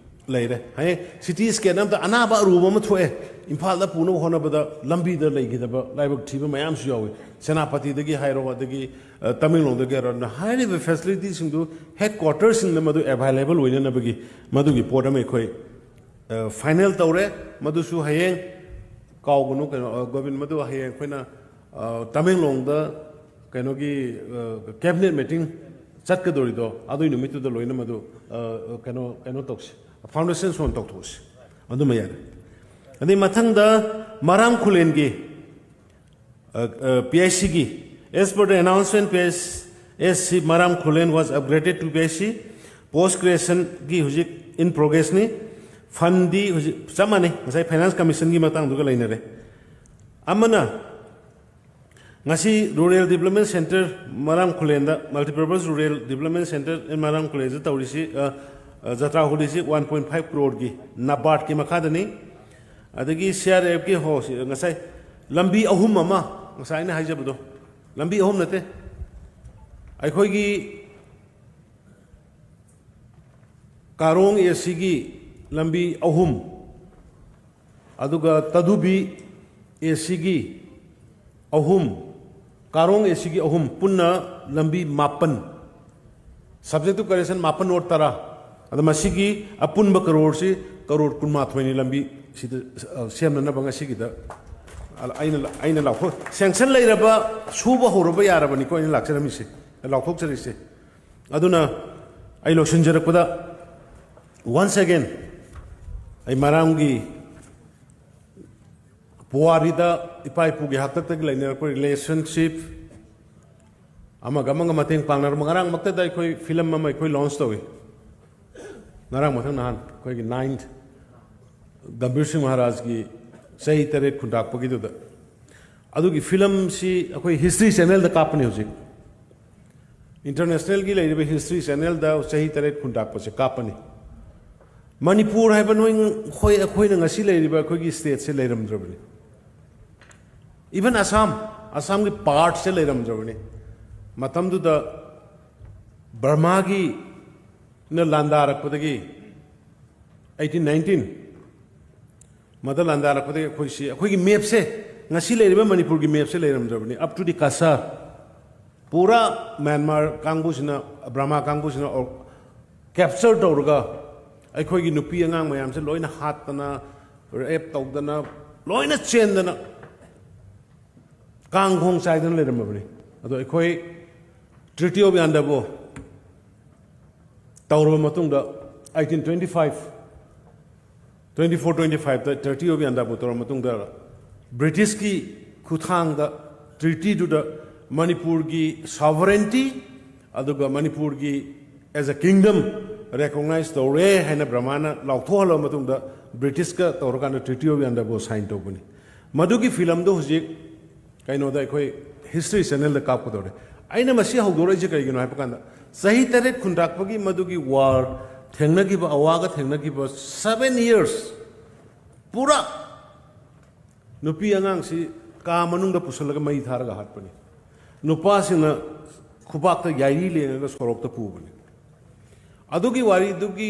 ꯂꯩꯔꯦ꯫ ꯍꯌꯦꯡ ꯁꯤ ꯇꯤ ꯁ꯭ꯀꯦꯟ ꯑꯃꯗ ꯑꯅꯥꯕ ꯑꯔꯨꯕ ꯑꯃ ꯊꯣꯛꯑꯦ, ꯏꯝꯐꯥꯜꯗ ꯄꯨꯅꯕ ꯍꯣꯠꯅꯕꯗ ꯂꯝꯕꯤꯗ ꯂꯩꯈꯤꯗꯕ, ꯂꯥꯏꯕꯛ ꯊꯤꯕ ꯃꯌꯥꯝꯁꯨ ꯌꯥꯎꯏ꯫ ꯁꯦꯅꯥꯄꯇꯤꯗꯒꯤ ꯍꯥꯏꯔꯣ, ꯑꯗꯒꯤ, ꯑ, ꯇꯃꯦꯡꯂꯣꯡꯗꯒꯤ ꯍꯥꯏꯔꯣ, ꯑꯗꯨꯅ ꯍꯥꯏꯔꯤꯕ ꯐꯦꯁꯤꯂꯤꯇꯤꯁꯤꯡꯗꯨ ꯍꯦꯗ ꯀ꯭ꯋꯥꯇꯔꯁꯤꯡꯗ ꯃꯗꯨ ꯑꯦꯚꯥꯏꯂꯦꯕꯜ ꯑꯣꯏꯅꯅꯕꯒꯤ ꯃꯗꯨꯒꯤ ꯄꯣꯠ ꯑꯃ ꯑꯩꯈꯣꯏ, ꯑ, ꯐꯥꯏꯅꯦꯜ ꯇꯧꯔꯦ꯫ ꯃꯗꯨꯁꯨ ꯍꯌꯦꯡ, ꯀꯥꯎꯒꯅꯨ ꯀꯩꯅꯣ, ꯑ, ꯒꯣꯕꯤꯟ, ꯃꯗꯨ ꯍꯌꯦꯡ ꯑꯩꯈꯣꯏꯅ, ꯑ, ꯇꯃꯦꯡꯂꯣꯡꯗ ꯀꯩꯅꯣꯒꯤ, ꯑ, ꯀꯦꯕꯤꯅꯦꯠ ꯃꯤꯇꯤꯡ ꯆꯠꯀꯗꯧꯔꯤꯗꯣ, ꯑꯗꯨꯒꯤ ꯅꯨꯃꯤꯠꯇꯨꯗ ꯂꯣꯏꯅ ꯃꯗꯨ, ꯑ, ꯀꯩꯅꯣ, ꯀꯩꯅꯣ ꯇꯧꯁꯤ, ꯐꯥꯎꯟꯗꯦꯁꯟ ꯁꯣꯟ ꯇꯧꯊꯣꯛꯁꯤ꯫ ꯑꯗꯨꯃ ꯌꯥꯔꯦ꯫ ꯑꯗꯩ ꯃꯊꯪꯗ ꯃꯔꯥꯝ ꯈꯨꯂꯦꯟꯒꯤ, ꯑ, ꯑ, ꯄꯤ ꯑꯩꯆ ꯁꯤꯒꯤ, as per the announcement, P H S C Maram Khullen was upgraded to P H C, post creationꯒꯤ ꯍꯧꯖꯤꯛ in progressꯅꯤ꯫ ꯐꯟꯗꯤ ꯍꯧꯖꯤꯛ ꯆꯞ ꯃꯥꯟꯅꯩ, ꯉꯁꯥꯏ ꯐꯥꯏꯅꯥꯟꯁ ꯀꯃꯤꯁꯟꯒꯤ ꯃꯇꯥꯡꯗꯨꯒ ꯂꯩꯅꯔꯦ꯫ ꯑꯃꯅ ꯉꯁꯤ Rural Development Centre ꯃꯔꯥꯝ ꯈꯨꯂꯦꯟꯗ, Multipurpose Rural Development Centre in ꯃꯔꯥꯝ ꯈꯨꯂꯦꯟꯗ ꯇꯧꯔꯤꯁꯤ, ꯑ, ꯑ, ꯖꯇ꯭ꯔꯥ ꯍꯣꯜꯂꯤꯁꯤ ꯋꯥꯟ ꯄꯣꯏꯟ ꯐꯥꯏꯚ ꯀ꯭ꯔꯣꯔꯒꯤ ꯅꯕꯥꯔꯠꯀꯤ ꯃꯈꯥꯗꯅꯤ꯫ ꯑꯗꯒꯤ ꯁꯤ ꯑꯥꯔ ꯑꯦꯐꯀꯤ ꯍꯣ, ꯁꯤ ꯉꯁꯥꯏ ꯂꯝꯕꯤ ꯑꯍꯨꯝ ꯑꯃ, ꯉꯁꯥꯏ ꯑꯩꯅ ꯍꯥꯏꯖꯕꯗꯣ, ꯂꯝꯕꯤ ꯑꯍꯨꯝ ꯅꯠꯇꯦ, ꯑꯩꯈꯣꯏꯒꯤ ꯀꯥꯔꯣꯡ ꯑꯦ ꯁꯤꯒꯤ ꯂꯝꯕꯤ ꯑꯍꯨꯝ, ꯑꯗꯨꯒ ꯇꯗꯨꯕꯤ ꯑꯦ ꯁꯤꯒꯤ ꯑꯍꯨꯝ, ꯀꯥꯔꯣꯡ ꯑꯦ ꯁꯤꯒꯤ ꯑꯍꯨꯝ, ꯄꯨꯟꯅ ꯂꯝꯕꯤ ꯃꯥꯄꯟ, subject to correction ꯃꯥꯄꯟ ꯑꯣꯔ ꯇꯔꯥ꯫ ꯑꯗ ꯃꯁꯤꯒꯤ ꯑꯄꯨꯟꯕ ꯀꯔꯣꯔꯁꯤ ꯀꯔꯣꯔ ꯀꯨꯟꯃꯥꯊꯣꯏꯅꯤ ꯂꯝꯕꯤ ꯁꯤꯗ, ꯑ, ꯁꯦꯝꯅꯅꯕ ꯉꯁꯤꯒꯤꯗ ꯑꯩꯅ, ꯑꯩꯅ ꯂꯥꯎꯊꯣꯛ, ꯁꯦꯡꯁꯟ ꯂꯩꯔꯕ, ꯁꯨꯕ ꯍꯧꯔꯕ ꯌꯥꯔꯕꯅꯤꯀꯣ ꯑꯩꯅ ꯂꯥꯛꯆꯔꯝꯃꯤꯁꯦ, ꯂꯥꯎꯊꯣꯛꯆꯔꯤꯁꯦ꯫ ꯑꯗꯨꯅ ꯑꯩ ꯂꯣꯏꯁꯤꯟꯖꯔꯛꯄꯗ, once again, ꯑꯩ ꯃꯔꯥꯝꯒꯤ ꯄꯨꯋꯥꯔꯤꯗ ꯏꯄꯥ ꯏꯄꯨꯒꯤ ꯍꯥꯛꯇꯛꯇꯒꯤ ꯂꯩꯅꯔꯛꯄ relationship, ꯑꯃꯒ ꯑꯃꯒ ꯃꯇꯦꯡ ꯄꯥꯡꯅꯔꯝꯕ, ꯉꯔꯥꯡꯃꯛꯇꯗ ꯑꯩꯈꯣꯏ ꯐꯤꯂꯝ ꯑꯃ ꯑꯩꯈꯣꯏ ꯂꯣꯟꯁ ꯇꯧꯏ꯫ ꯉꯔꯥꯡ ꯃꯊꯪ ꯅꯍꯥꯟ ꯑꯩꯈꯣꯏꯒꯤ ꯅꯥꯏꯟ ꯒꯝꯚꯤꯔ ꯁꯤꯡ ꯃꯍꯥꯔꯥꯖꯀꯤ ꯆꯍꯤ ꯇꯔꯦꯠ ꯈꯨꯟꯇꯥꯛꯄꯒꯤꯗꯨꯗ꯫ ꯑꯗꯨꯒꯤ ꯐꯤꯂꯝꯁꯤ ꯑꯩꯈꯣꯏ ꯍꯤꯁꯇ꯭ꯔꯤ ꯆꯦꯅꯦꯜꯗ ꯀꯥꯞꯄꯅꯤ ꯍꯧꯖꯤꯛ꯫ ꯏꯟꯇꯔꯅꯦꯁꯅꯦꯜꯒꯤ ꯂꯩꯔꯤꯕ ꯍꯤꯁꯇ꯭ꯔꯤ ꯆꯦꯅꯦꯜꯗ ꯆꯍꯤ ꯇꯔꯦꯠ ꯈꯨꯟꯇꯥꯛꯄꯁꯦ ꯀꯥꯞꯄꯅꯤ꯫ ꯃꯅꯤꯄꯨꯔ ꯍꯥꯏꯕ ꯅꯣꯏ, ꯑꯩꯈꯣꯏ, ꯑꯩꯈꯣꯏꯅ ꯉꯁꯤ ꯂꯩꯔꯤꯕ ꯑꯩꯈꯣꯏꯒꯤ ꯁ꯭ꯇꯦꯠꯁꯦ ꯂꯩꯔꯝꯗ꯭ꯔꯕꯅꯤ꯫ ꯏꯚꯟ ꯑꯁꯥꯝ, ꯑꯁꯥꯝꯒꯤ ꯄꯥꯔꯠꯁꯦ ꯂꯩꯔꯝꯗ꯭ꯔꯕꯅꯤ꯫ ꯃꯇꯝꯗꯨꯗ ꯕꯔꯃꯥꯒꯤꯅ ꯂꯥꯟꯗꯥꯔꯛꯄꯗꯒꯤ, ꯑꯩꯠꯇꯤꯟ ꯅꯥꯏꯟꯇꯤꯟ ꯃꯗ ꯂꯥꯟꯗꯥꯔꯛꯄꯗꯒꯤ ꯑꯩꯈꯣꯏꯁꯤ, ꯑꯩꯈꯣꯏꯒꯤ ꯃꯦꯞꯁꯦ, ꯉꯁꯤ ꯂꯩꯔꯤꯕ ꯃꯅꯤꯄꯨꯔꯒꯤ ꯃꯦꯞꯁꯦ ꯂꯩꯔꯝꯗ꯭ꯔꯕꯅꯤ꯫ ꯑꯞ ꯇꯨ ꯗꯤ ꯀꯁꯥꯔ, ꯄꯨꯔꯥ ꯃ꯭ꯌꯥꯟꯃꯥꯔ ꯀꯥꯡꯕꯨꯁꯤꯅ, ꯕ꯭ꯔꯃꯥ ꯀꯥꯡꯕꯨꯁꯤꯅ ꯀꯦꯞꯆꯔ ꯇꯧꯔꯒ ꯑꯩꯈꯣꯏꯒꯤ ꯅꯨꯄꯤ ꯑꯉꯥꯡ ꯃꯌꯥꯝꯁꯦ ꯂꯣꯏꯅ ꯍꯥꯠꯇꯅ, ꯔꯦꯞ ꯇꯧꯗꯅ, ꯂꯣꯏꯅ ꯆꯦꯟꯗꯅ ꯀꯥꯡ ꯈꯣꯡ ꯆꯥꯏꯗꯅ ꯂꯩꯔꯝꯃꯕꯅꯤ꯫ ꯑꯗꯣ ꯑꯩꯈꯣꯏ ꯇ꯭ꯔꯤꯇꯤ ꯑꯣꯐ ꯌꯥꯟꯗꯕꯨ ꯇꯧꯔꯕ ꯃꯇꯨꯡꯗ, eighteen twenty five, twenty four twenty ꯐꯥꯏꯚꯇ ꯇ꯭ꯔꯤꯇꯤ ꯑꯣꯐ ꯌꯥꯟꯗꯕꯨ ꯇꯧꯔꯕ ꯃꯇꯨꯡꯗ, ꯕ꯭ꯔꯤꯇꯤꯁꯀꯤ ꯈꯨꯠꯊꯥꯡꯗ ꯇ꯭ꯔꯤꯇꯤꯗꯨꯗ ꯃꯅꯤꯄꯨꯔꯒꯤ ꯁꯣꯚꯔꯦꯟꯇꯤ ꯑꯗꯨꯒ ꯃꯅꯤꯄꯨꯔꯒꯤ ꯑꯦꯁ ꯑ ꯀꯤꯡꯗꯝ ꯔꯦꯀꯣꯛꯅꯥꯏꯖ ꯇꯧꯔꯦ ꯍꯥꯏꯅ ꯕ꯭ꯔꯃꯥꯅ ꯂꯥꯎꯊꯣꯛꯍꯜꯂꯕ ꯃꯇꯨꯡꯗ, ꯕ꯭ꯔꯤꯇꯤꯁꯀ ꯇꯧꯔꯀꯥꯟꯗ ꯇ꯭ꯔꯤꯇꯤ ꯑꯣꯐ ꯌꯥꯟꯗꯕꯨ ꯁꯥꯏꯟ ꯇꯧꯕꯅꯤ꯫ ꯃꯗꯨꯒꯤ ꯐꯤꯂꯝꯗꯣ ꯍꯧꯖꯤꯛ ꯀꯩꯅꯣꯗ, ꯑꯩꯈꯣꯏ ꯍꯤꯁꯇ꯭ꯔꯤ ꯆꯦꯅꯦꯜꯗ ꯀꯥꯞꯀꯗꯧꯔꯦ꯫ ꯑꯩꯅ ꯃꯁꯤ ꯍꯧꯗꯣꯔꯛꯏꯁꯦ ꯀꯩꯒꯤꯅꯣ ꯍꯥꯏꯕ ꯀꯥꯟꯗ, ꯆꯍꯤ ꯇꯔꯦꯠ ꯈꯨꯟꯇꯥꯛꯄꯒꯤ ꯃꯗꯨꯒꯤ ꯋꯥꯔ ꯊꯦꯡꯅꯈꯤꯕ, ꯑꯋꯥꯒ ꯊꯦꯡꯅꯈꯤꯕ seven years ꯄꯨꯔꯥ ꯅꯨꯄꯤ ꯑꯉꯥꯡꯁꯤ ꯀꯥ ꯃꯅꯨꯡꯗ ꯄꯨꯁꯤꯜꯂꯒ ꯃꯩ ꯊꯥꯔꯒ ꯍꯥꯠꯄꯅꯤ꯫ ꯅꯨꯄꯥꯁꯤꯡꯅ ꯈꯨꯕꯥꯛꯇ ꯌꯥꯏꯔꯤ ꯂꯦꯡꯉꯒ ꯁꯣꯔꯣꯛꯇ ꯄꯨꯕꯅꯤ꯫ ꯑꯗꯨꯒꯤ ꯋꯥꯔꯤꯗꯨꯒꯤ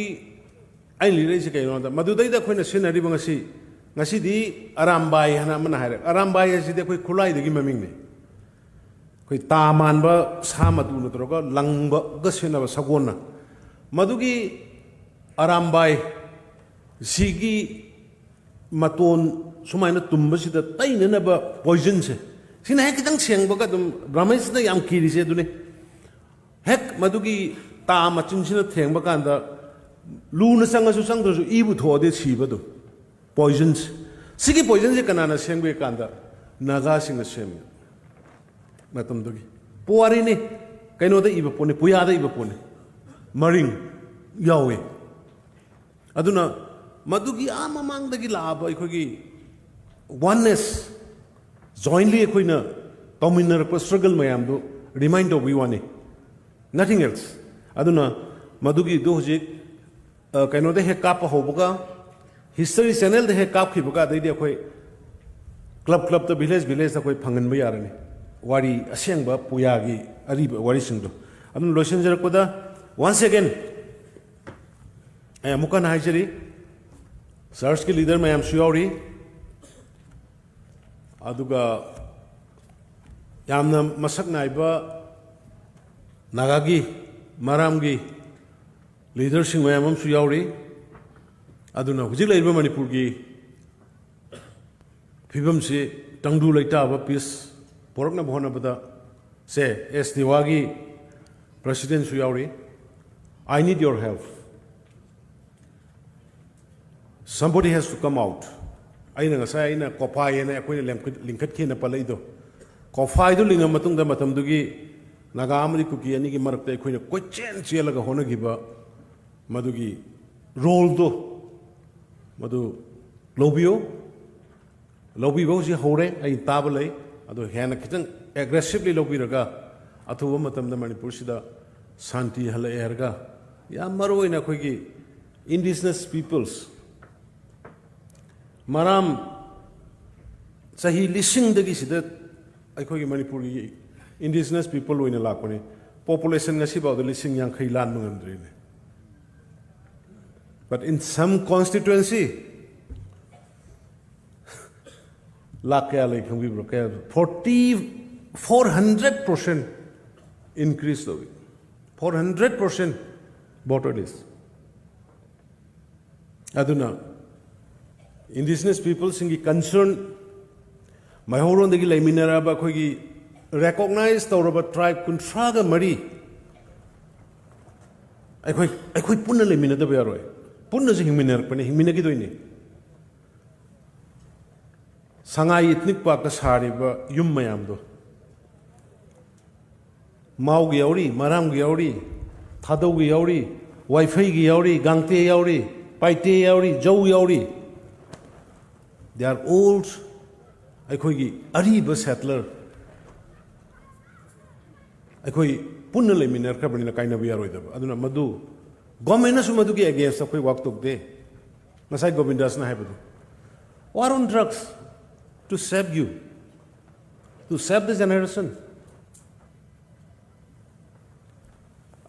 ꯑꯩꯅ ꯂꯤꯔꯛꯏꯁꯦ ꯀꯩꯅꯣꯗ, ꯃꯗꯨꯗꯩꯗ ꯑꯩꯈꯣꯏꯅ ꯁꯤꯖꯤꯟꯅꯔꯤꯕ ꯉꯁꯤ, ꯉꯁꯤꯗꯤ ꯑꯔꯥꯝꯕꯥꯏ ꯍꯥꯏꯅ ꯑꯃꯅ ꯍꯥꯏꯔꯦ꯫ ꯑꯔꯥꯝꯕꯥꯏ ꯍꯥꯏꯁꯤꯗꯤ ꯑꯩꯈꯣꯏ ꯈꯨꯠꯂꯥꯏꯗꯨꯒꯤ ꯃꯃꯤꯡꯅꯤ꯫ ꯑꯩꯈꯣꯏ ꯇꯥ ꯃꯥꯟꯕ ꯁꯥ ꯃꯇꯨꯅ ꯇꯧꯔꯒ ꯂꯪꯕꯒ ꯁꯤꯖꯤꯟꯅꯕ ꯁꯒꯣꯜꯅ꯫ ꯃꯗꯨꯒꯤ ꯑꯔꯥꯝꯕꯥꯏ ꯁꯤꯒꯤ ꯃꯇꯣꯟ ꯁꯨꯃꯥꯏꯅ ꯇꯨꯝꯕꯁꯤꯗ ꯇꯩꯅꯅꯕ ꯄꯣꯏꯖꯟꯁꯦ, ꯁꯤꯅ ꯍꯦꯛ ꯈꯤꯇꯪ ꯁꯦꯡꯕꯒ ꯑꯗꯨꯝ ꯕ꯭ꯔꯥꯍꯃꯟꯁꯤꯅ ꯌꯥꯝ ꯀꯤꯔꯤꯁꯦ ꯑꯗꯨꯅꯤ꯫ ꯍꯦꯛ ꯃꯗꯨꯒꯤ ꯇꯥ ꯃꯆꯤꯟꯁꯤꯅ ꯊꯦꯡꯕ ꯀꯥꯟꯗ, ꯂꯨꯅ ꯆꯪꯉꯁꯨ ꯆꯪꯗ꯭ꯔꯁꯨ ꯏꯕꯨ ꯊꯣꯛꯑꯗꯤ ꯁꯤꯕꯗꯣ꯫ ꯄꯣꯏꯖꯟꯁꯦ, ꯁꯤꯒꯤ ꯄꯣꯏꯖꯟꯁꯦ ꯀꯅꯥꯅ ꯁꯦꯝꯒꯦ ꯀꯥꯟꯗ, ꯅꯥꯒꯥꯁꯤꯡꯅ ꯁꯦꯝꯃꯦ꯫ ꯃꯇꯝꯗꯨꯒꯤ ꯄꯨꯋꯥꯔꯤꯅꯤ꯫ ꯀꯩꯅꯣꯗ ꯏꯕ ꯄꯣꯠꯅꯤ, ꯄꯨꯌꯥꯗ ꯏꯕ ꯄꯣꯠꯅꯤ꯫ ꯃꯔꯤꯡ ꯌꯥꯎꯏ꯫ ꯑꯗꯨꯅ ꯃꯗꯨꯒꯤ ꯑꯥ ꯃꯃꯥꯡꯗꯒꯤ ꯂꯥꯛꯑꯕ ꯑꯩꯈꯣꯏꯒꯤ ꯋꯥꯟꯅꯦꯁ, ꯖꯣꯏꯟꯂꯤ ꯑꯩꯈꯣꯏꯅ ꯇꯧꯃꯤꯟꯅꯔꯛꯄ ꯁ꯭ꯇ꯭ꯔꯒꯜ ꯃꯌꯥꯝꯗꯨ ꯔꯤꯃꯥꯏꯟ ꯇꯧꯕꯒꯤ ꯋꯥꯅꯤ꯫ Nothing else. ꯑꯗꯨꯅ ꯃꯗꯨꯒꯤꯗꯨ ꯍꯧꯖꯤꯛ, ꯑ, ꯀꯩꯅꯣꯗ ꯍꯦꯛ ꯀꯥꯞꯄ ꯍꯧꯕꯒ, History Channelꯗ ꯍꯦꯛ ꯀꯥꯞꯈꯤꯕꯒ, ꯑꯗꯩꯗꯤ ꯑꯩꯈꯣꯏ club clubꯇ, village villageꯇ ꯑꯩꯈꯣꯏ ꯐꯪꯍꯟꯕ ꯌꯥꯔꯅꯤ ꯋꯥꯔꯤ ꯑꯁꯦꯡꯕ ꯄꯨꯌꯥꯒꯤ ꯑꯔꯤꯕ ꯋꯥꯔꯤꯁꯤꯡꯗꯣ꯫ ꯑꯗꯨꯅ ꯂꯣꯏꯁꯤꯟꯖꯔꯛꯄꯗ, once again ꯑꯩ ꯑꯃꯨꯛ ꯍꯟꯅ ꯍꯥꯏꯖꯔꯤ, churchꯀꯤ leader ꯃꯌꯥꯝꯁꯨ ꯌꯥꯎꯔꯤ, ꯑꯗꯨꯒ ꯌꯥꯝꯅ ꯃꯁꯛ ꯅꯥꯏꯕ ꯅꯥꯒꯥꯒꯤ, ꯃꯔꯥꯝꯒꯤ leaderꯁꯤꯡ ꯃꯌꯥꯝ ꯑꯃꯁꯨ ꯌꯥꯎꯔꯤ꯫ ꯑꯗꯨꯅ ꯍꯧꯖꯤꯛ ꯂꯩꯔꯤꯕ ꯃꯅꯤꯄꯨꯔꯒꯤ ꯐꯤꯕꯝꯁꯤ ꯇꯪꯗꯨ ꯂꯩꯇꯥꯕ peace ꯄꯣꯔꯛꯅꯕ ꯍꯣꯠꯅꯕꯗ, ꯁꯦ, ꯑꯦꯁ ꯇꯤꯋꯥꯒꯤ presidentꯁꯨ ꯌꯥꯎꯔꯤ, "I need your help, somebody has to come out." ꯑꯩꯅ ꯉꯁꯥꯏ, ꯑꯩꯅ ꯀꯣꯐꯥꯏ ꯍꯥꯏꯅ ꯑꯩꯈꯣꯏꯅ ꯂꯤꯡꯈꯠ-, ꯂꯤꯡꯈꯠꯈꯤꯅ ꯄꯜꯂꯛꯏꯗꯣ, ꯀꯣꯐꯥꯏꯗꯨ ꯂꯤꯡꯉ ꯃꯇꯨꯡꯗ, ꯃꯇꯝꯗꯨꯒꯤ ꯅꯥꯒꯥ ꯑꯃꯗꯤ ꯀꯨꯀꯤ ꯑꯅꯤꯒꯤ ꯃꯔꯛꯇ ꯑꯩꯈꯣꯏꯅ ꯀꯣꯏꯆꯦꯟ ꯆꯦꯜꯂꯒ ꯍꯣꯠꯅꯈꯤꯕ ꯃꯗꯨꯒꯤ roleꯗꯣ, ꯃꯗꯨ ꯂꯧꯕꯤꯌꯨ꯫ ꯂꯧꯕꯤꯕ ꯍꯧꯖꯤꯛ ꯍꯧꯔꯦ, ꯑꯩ ꯇꯥꯕ ꯂꯩ꯫ ꯑꯗꯣ ꯍꯦꯟꯅ ꯈꯤꯇꯪ aggressively ꯂꯧꯕꯤꯔꯒ, ꯑꯊꯨꯕ ꯃꯇꯝꯗ ꯃꯅꯤꯄꯨꯔꯁꯤꯗ ꯁꯥꯟꯇꯤ ꯍꯜꯂꯛꯑꯦ ꯍꯥꯏꯔꯒ, ꯌꯥꯝ ꯃꯔꯨ ꯑꯣꯏꯅ ꯑꯩꯈꯣꯏꯒꯤ indigenous peoples, ꯃꯔꯥꯝ, ꯆꯍꯤ ꯂꯤꯁꯤꯡꯗꯒꯤ ꯁꯤꯗ ꯑꯩꯈꯣꯏꯒꯤ ꯃꯅꯤꯄꯨꯔꯒꯤ indigenous people ꯑꯣꯏꯅ ꯂꯥꯛꯄꯅꯤ꯫ Population ꯉꯁꯤꯐꯥꯎꯗ ꯂꯤꯁꯤꯡ ꯌꯥꯡꯈꯩ ꯂꯥꯟꯕ ꯉꯝꯗ꯭ꯔꯤꯅꯦ꯫ But in some constituency, ꯂꯥꯛ ꯀꯌꯥ ꯂꯩ ꯈꯪꯕꯤꯕ꯭ꯔꯣ? ꯀꯌꯥ? Forty, four hundred percent increase ꯇꯧꯏ꯫ Four hundred percent voter list꯫ ꯑꯗꯨꯅ indigenous peopleꯁꯤꯡꯒꯤ concern, ꯃꯩꯍꯧꯔꯣꯟꯗꯒꯤ ꯂꯩꯃꯤꯟꯅꯔꯕ ꯑꯩꯈꯣꯏꯒꯤ recognize ꯇꯧꯔꯕ tribe ꯀꯨꯟꯊ꯭ꯔꯥꯒ ꯃꯔꯤ, ꯑꯩꯈꯣꯏ, ꯑꯩꯈꯣꯏ ꯄꯨꯟꯅ ꯂꯩꯃꯤꯟꯅꯗꯕ ꯌꯥꯔꯣꯏ꯫ ꯄꯨꯟꯅꯁꯨ ꯍꯤꯡꯃꯤꯟꯅꯔꯛꯄꯅꯤ, ꯍꯤꯡꯃꯤꯟꯅꯈꯤꯗꯣꯏꯅꯤ꯫ ꯁꯉꯥꯏ ethnic parkꯇ ꯁꯥꯔꯤꯕ ꯌꯨꯝ ꯃꯌꯥꯝꯗꯣ, ꯃꯥꯎꯒꯤ ꯌꯥꯎꯔꯤ, ꯃꯔꯥꯝꯒꯤ ꯌꯥꯎꯔꯤ, ꯊꯥꯗꯧꯒꯤ ꯌꯥꯎꯔꯤ, ꯋꯥꯏꯐꯩꯒꯤ ꯌꯥꯎꯔꯤ, ꯒꯥꯡꯇꯦ ꯌꯥꯎꯔꯤ, ꯄꯥꯏꯇꯦ ꯌꯥꯎꯔꯤ, ꯖꯧ ꯌꯥꯎꯔꯤ꯫ They are all ꯑꯩꯈꯣꯏꯒꯤ ꯑꯔꯤꯕ settler꯫ ꯑꯩꯈꯣꯏ ꯄꯨꯟꯅ ꯂꯩꯃꯤꯟꯅꯔꯛꯈ꯭ꯔꯕꯅꯤꯅ ꯀꯥꯏꯅꯕ ꯌꯥꯔꯣꯏꯗꯕ꯫ ꯑꯗꯨꯅ ꯃꯗꯨ ꯒꯣꯔꯃꯦꯟꯅꯁꯨ ꯃꯗꯨꯒꯤ ꯑꯦꯒꯦꯟꯁꯇ ꯑꯩꯈꯣꯏ ꯋꯥꯛ ꯇꯧꯗꯦ꯫ ꯉꯁꯥꯏ ꯒꯣꯕꯤꯟꯗꯥꯁꯅ ꯍꯥꯏꯕꯗꯣ, war on drugs to save you, to save the generation,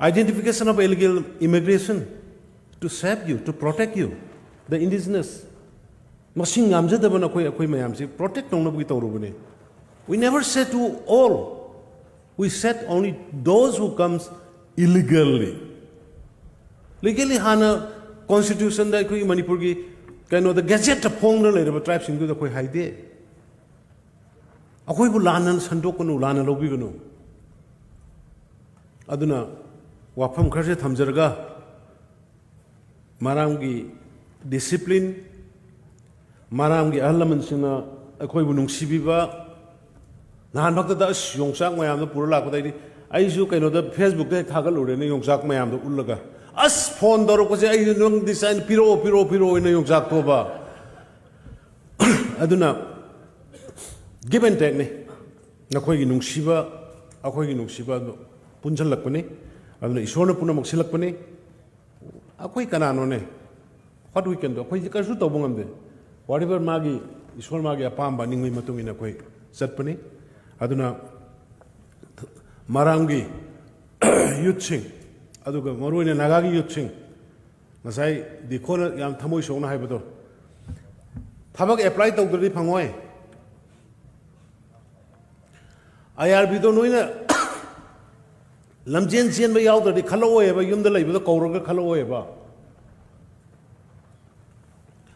identification of illegal immigration to save you, to protect you, the indigenous, ꯃꯁꯤꯡ ꯌꯥꯝꯖꯗꯕ ꯅꯈꯣꯏ ꯑꯩꯈꯣꯏ ꯃꯌꯥꯝꯁꯤ ꯄ꯭ꯔꯣꯇꯦꯛ ꯇꯧꯅꯕꯒꯤ ꯇꯧꯔꯨꯕꯅꯤ꯫ We never said to all, we said only those who comes illegally. ꯂꯤꯒꯦꯂꯤ ꯍꯥꯟꯅ ꯀꯣꯟꯁꯇꯤꯇ꯭ꯌꯨꯁꯟꯗ ꯑꯩꯈꯣꯏꯒꯤ ꯃꯅꯤꯄꯨꯔꯒꯤ ꯀꯩꯅꯣꯗ ꯒꯦꯖꯦꯠꯇ ꯐꯣꯡꯗꯨꯅ ꯂꯩꯔꯕ ꯇ꯭ꯔꯥꯏꯕꯁꯤꯡꯗꯨꯗ ꯑꯩꯈꯣꯏ ꯍꯥꯏꯗꯦ꯫ ꯑꯩꯈꯣꯏꯕꯨ ꯂꯥꯟꯅ ꯁꯟꯗꯣꯛꯀꯅꯨ, ꯂꯥꯟꯅ ꯂꯧꯕꯤꯒꯅꯨ꯫ ꯑꯗꯨꯅ ꯋꯥꯐꯝ ꯈꯔꯁꯦ ꯊꯝꯖꯔꯒ, ꯃꯔꯥꯝꯒꯤ ꯗꯤꯁꯤꯄ꯭ꯂꯤꯟ, ꯃꯔꯥꯝꯒꯤ ꯑꯍꯜ ꯂꯃꯟꯁꯤꯡꯅ ꯑꯩꯈꯣꯏꯕꯨ ꯅꯨꯡꯁꯤꯕꯤꯕ, ꯅꯍꯥꯟ ꯐꯛꯇꯗ ꯑꯁ ꯌꯣꯡꯆꯥꯛ ꯃꯌꯥꯝꯗꯣ ꯄꯨꯔ ꯂꯥꯛꯄꯗꯩꯗꯤ ꯑꯩꯁꯨ ꯀꯩꯅꯣꯗ ꯐꯦꯁꯕꯨꯛꯇ ꯍꯦꯛ ꯊꯥꯒꯠꯂꯨꯔꯦꯅꯦ ꯌꯣꯡꯆꯥꯛ ꯃꯌꯥꯝꯗꯣ ꯎꯠꯂꯒ꯫ ꯑꯁ ꯐꯣꯟ ꯇꯧꯔꯛꯄꯁꯦ ꯑꯩꯁꯨ ꯅꯪ ꯗꯤꯁꯥꯏꯟ ꯄꯤꯔꯛꯑꯣ, ꯄꯤꯔꯛꯑꯣ, ꯄꯤꯔꯛꯑꯣ ꯍꯥꯏꯅ ꯌꯣꯡꯆꯥꯛꯇꯣꯕ꯫ ꯑꯗꯨꯅ give and take ꯅꯤ꯫ ꯅꯈꯣꯏꯒꯤ ꯅꯨꯡꯁꯤꯕ, ꯑꯩꯈꯣꯏꯒꯤ ꯅꯨꯡꯁꯤꯕ ꯑꯗꯨ ꯄꯨꯟꯁꯤꯜꯂꯛꯄꯅꯤ꯫ ꯑꯗꯨꯅ ꯏꯁꯣꯔꯅ ꯄꯨꯝꯅꯃꯛ ꯁꯤꯜꯂꯛꯄꯅꯤ꯫ ꯑꯩꯈꯣꯏ ꯀꯅꯥꯅꯣꯅꯦ? What we can do? ꯑꯩꯈꯣꯏꯁꯦ ꯀꯔꯤꯁꯨ ꯇꯧꯕ ꯉꯝꯗꯦ꯫ Whatever ꯃꯥꯒꯤ, ꯏꯁꯣꯔ ꯃꯥꯒꯤ ꯑꯄꯥꯝꯕ ꯑꯅꯤꯡꯕꯒꯤ ꯃꯇꯨꯡ ꯏꯟꯅ ꯑꯩꯈꯣꯏ ꯆꯠꯄꯅꯤ꯫ ꯑꯗꯨꯅ ꯃꯔꯥꯝꯒꯤ ꯌꯨꯠꯁꯤꯡ, ꯑꯗꯨꯒ ꯃꯔꯨꯑꯣꯏꯅ ꯅꯥꯒꯥꯒꯤ ꯌꯨꯠꯁꯤꯡ, ꯉꯁꯥꯏ ꯗꯤꯈꯣꯅ ꯌꯥꯝ ꯊꯃꯣꯏ ꯁꯣꯛꯅ ꯍꯥꯏꯕꯗꯣ, ꯊꯕꯛ ꯑꯦꯄ꯭ꯂꯥꯏ ꯇꯧꯗ꯭ꯔꯗꯤ ꯐꯪꯉꯣꯏ꯫ ꯑꯥꯏ ꯑꯥꯔ ꯕꯤꯗꯣ ꯅꯣꯏꯅ ꯂꯝꯖꯦꯟ ꯆꯦꯟꯕ ꯌꯥꯎꯗ꯭ꯔꯗꯤ ꯈꯜꯂꯛꯑꯣꯏꯕ, ꯌꯨꯝꯗ ꯂꯩꯕꯗꯣ ꯀꯧꯔꯒ ꯈꯜꯂꯛꯑꯣꯏꯕ꯫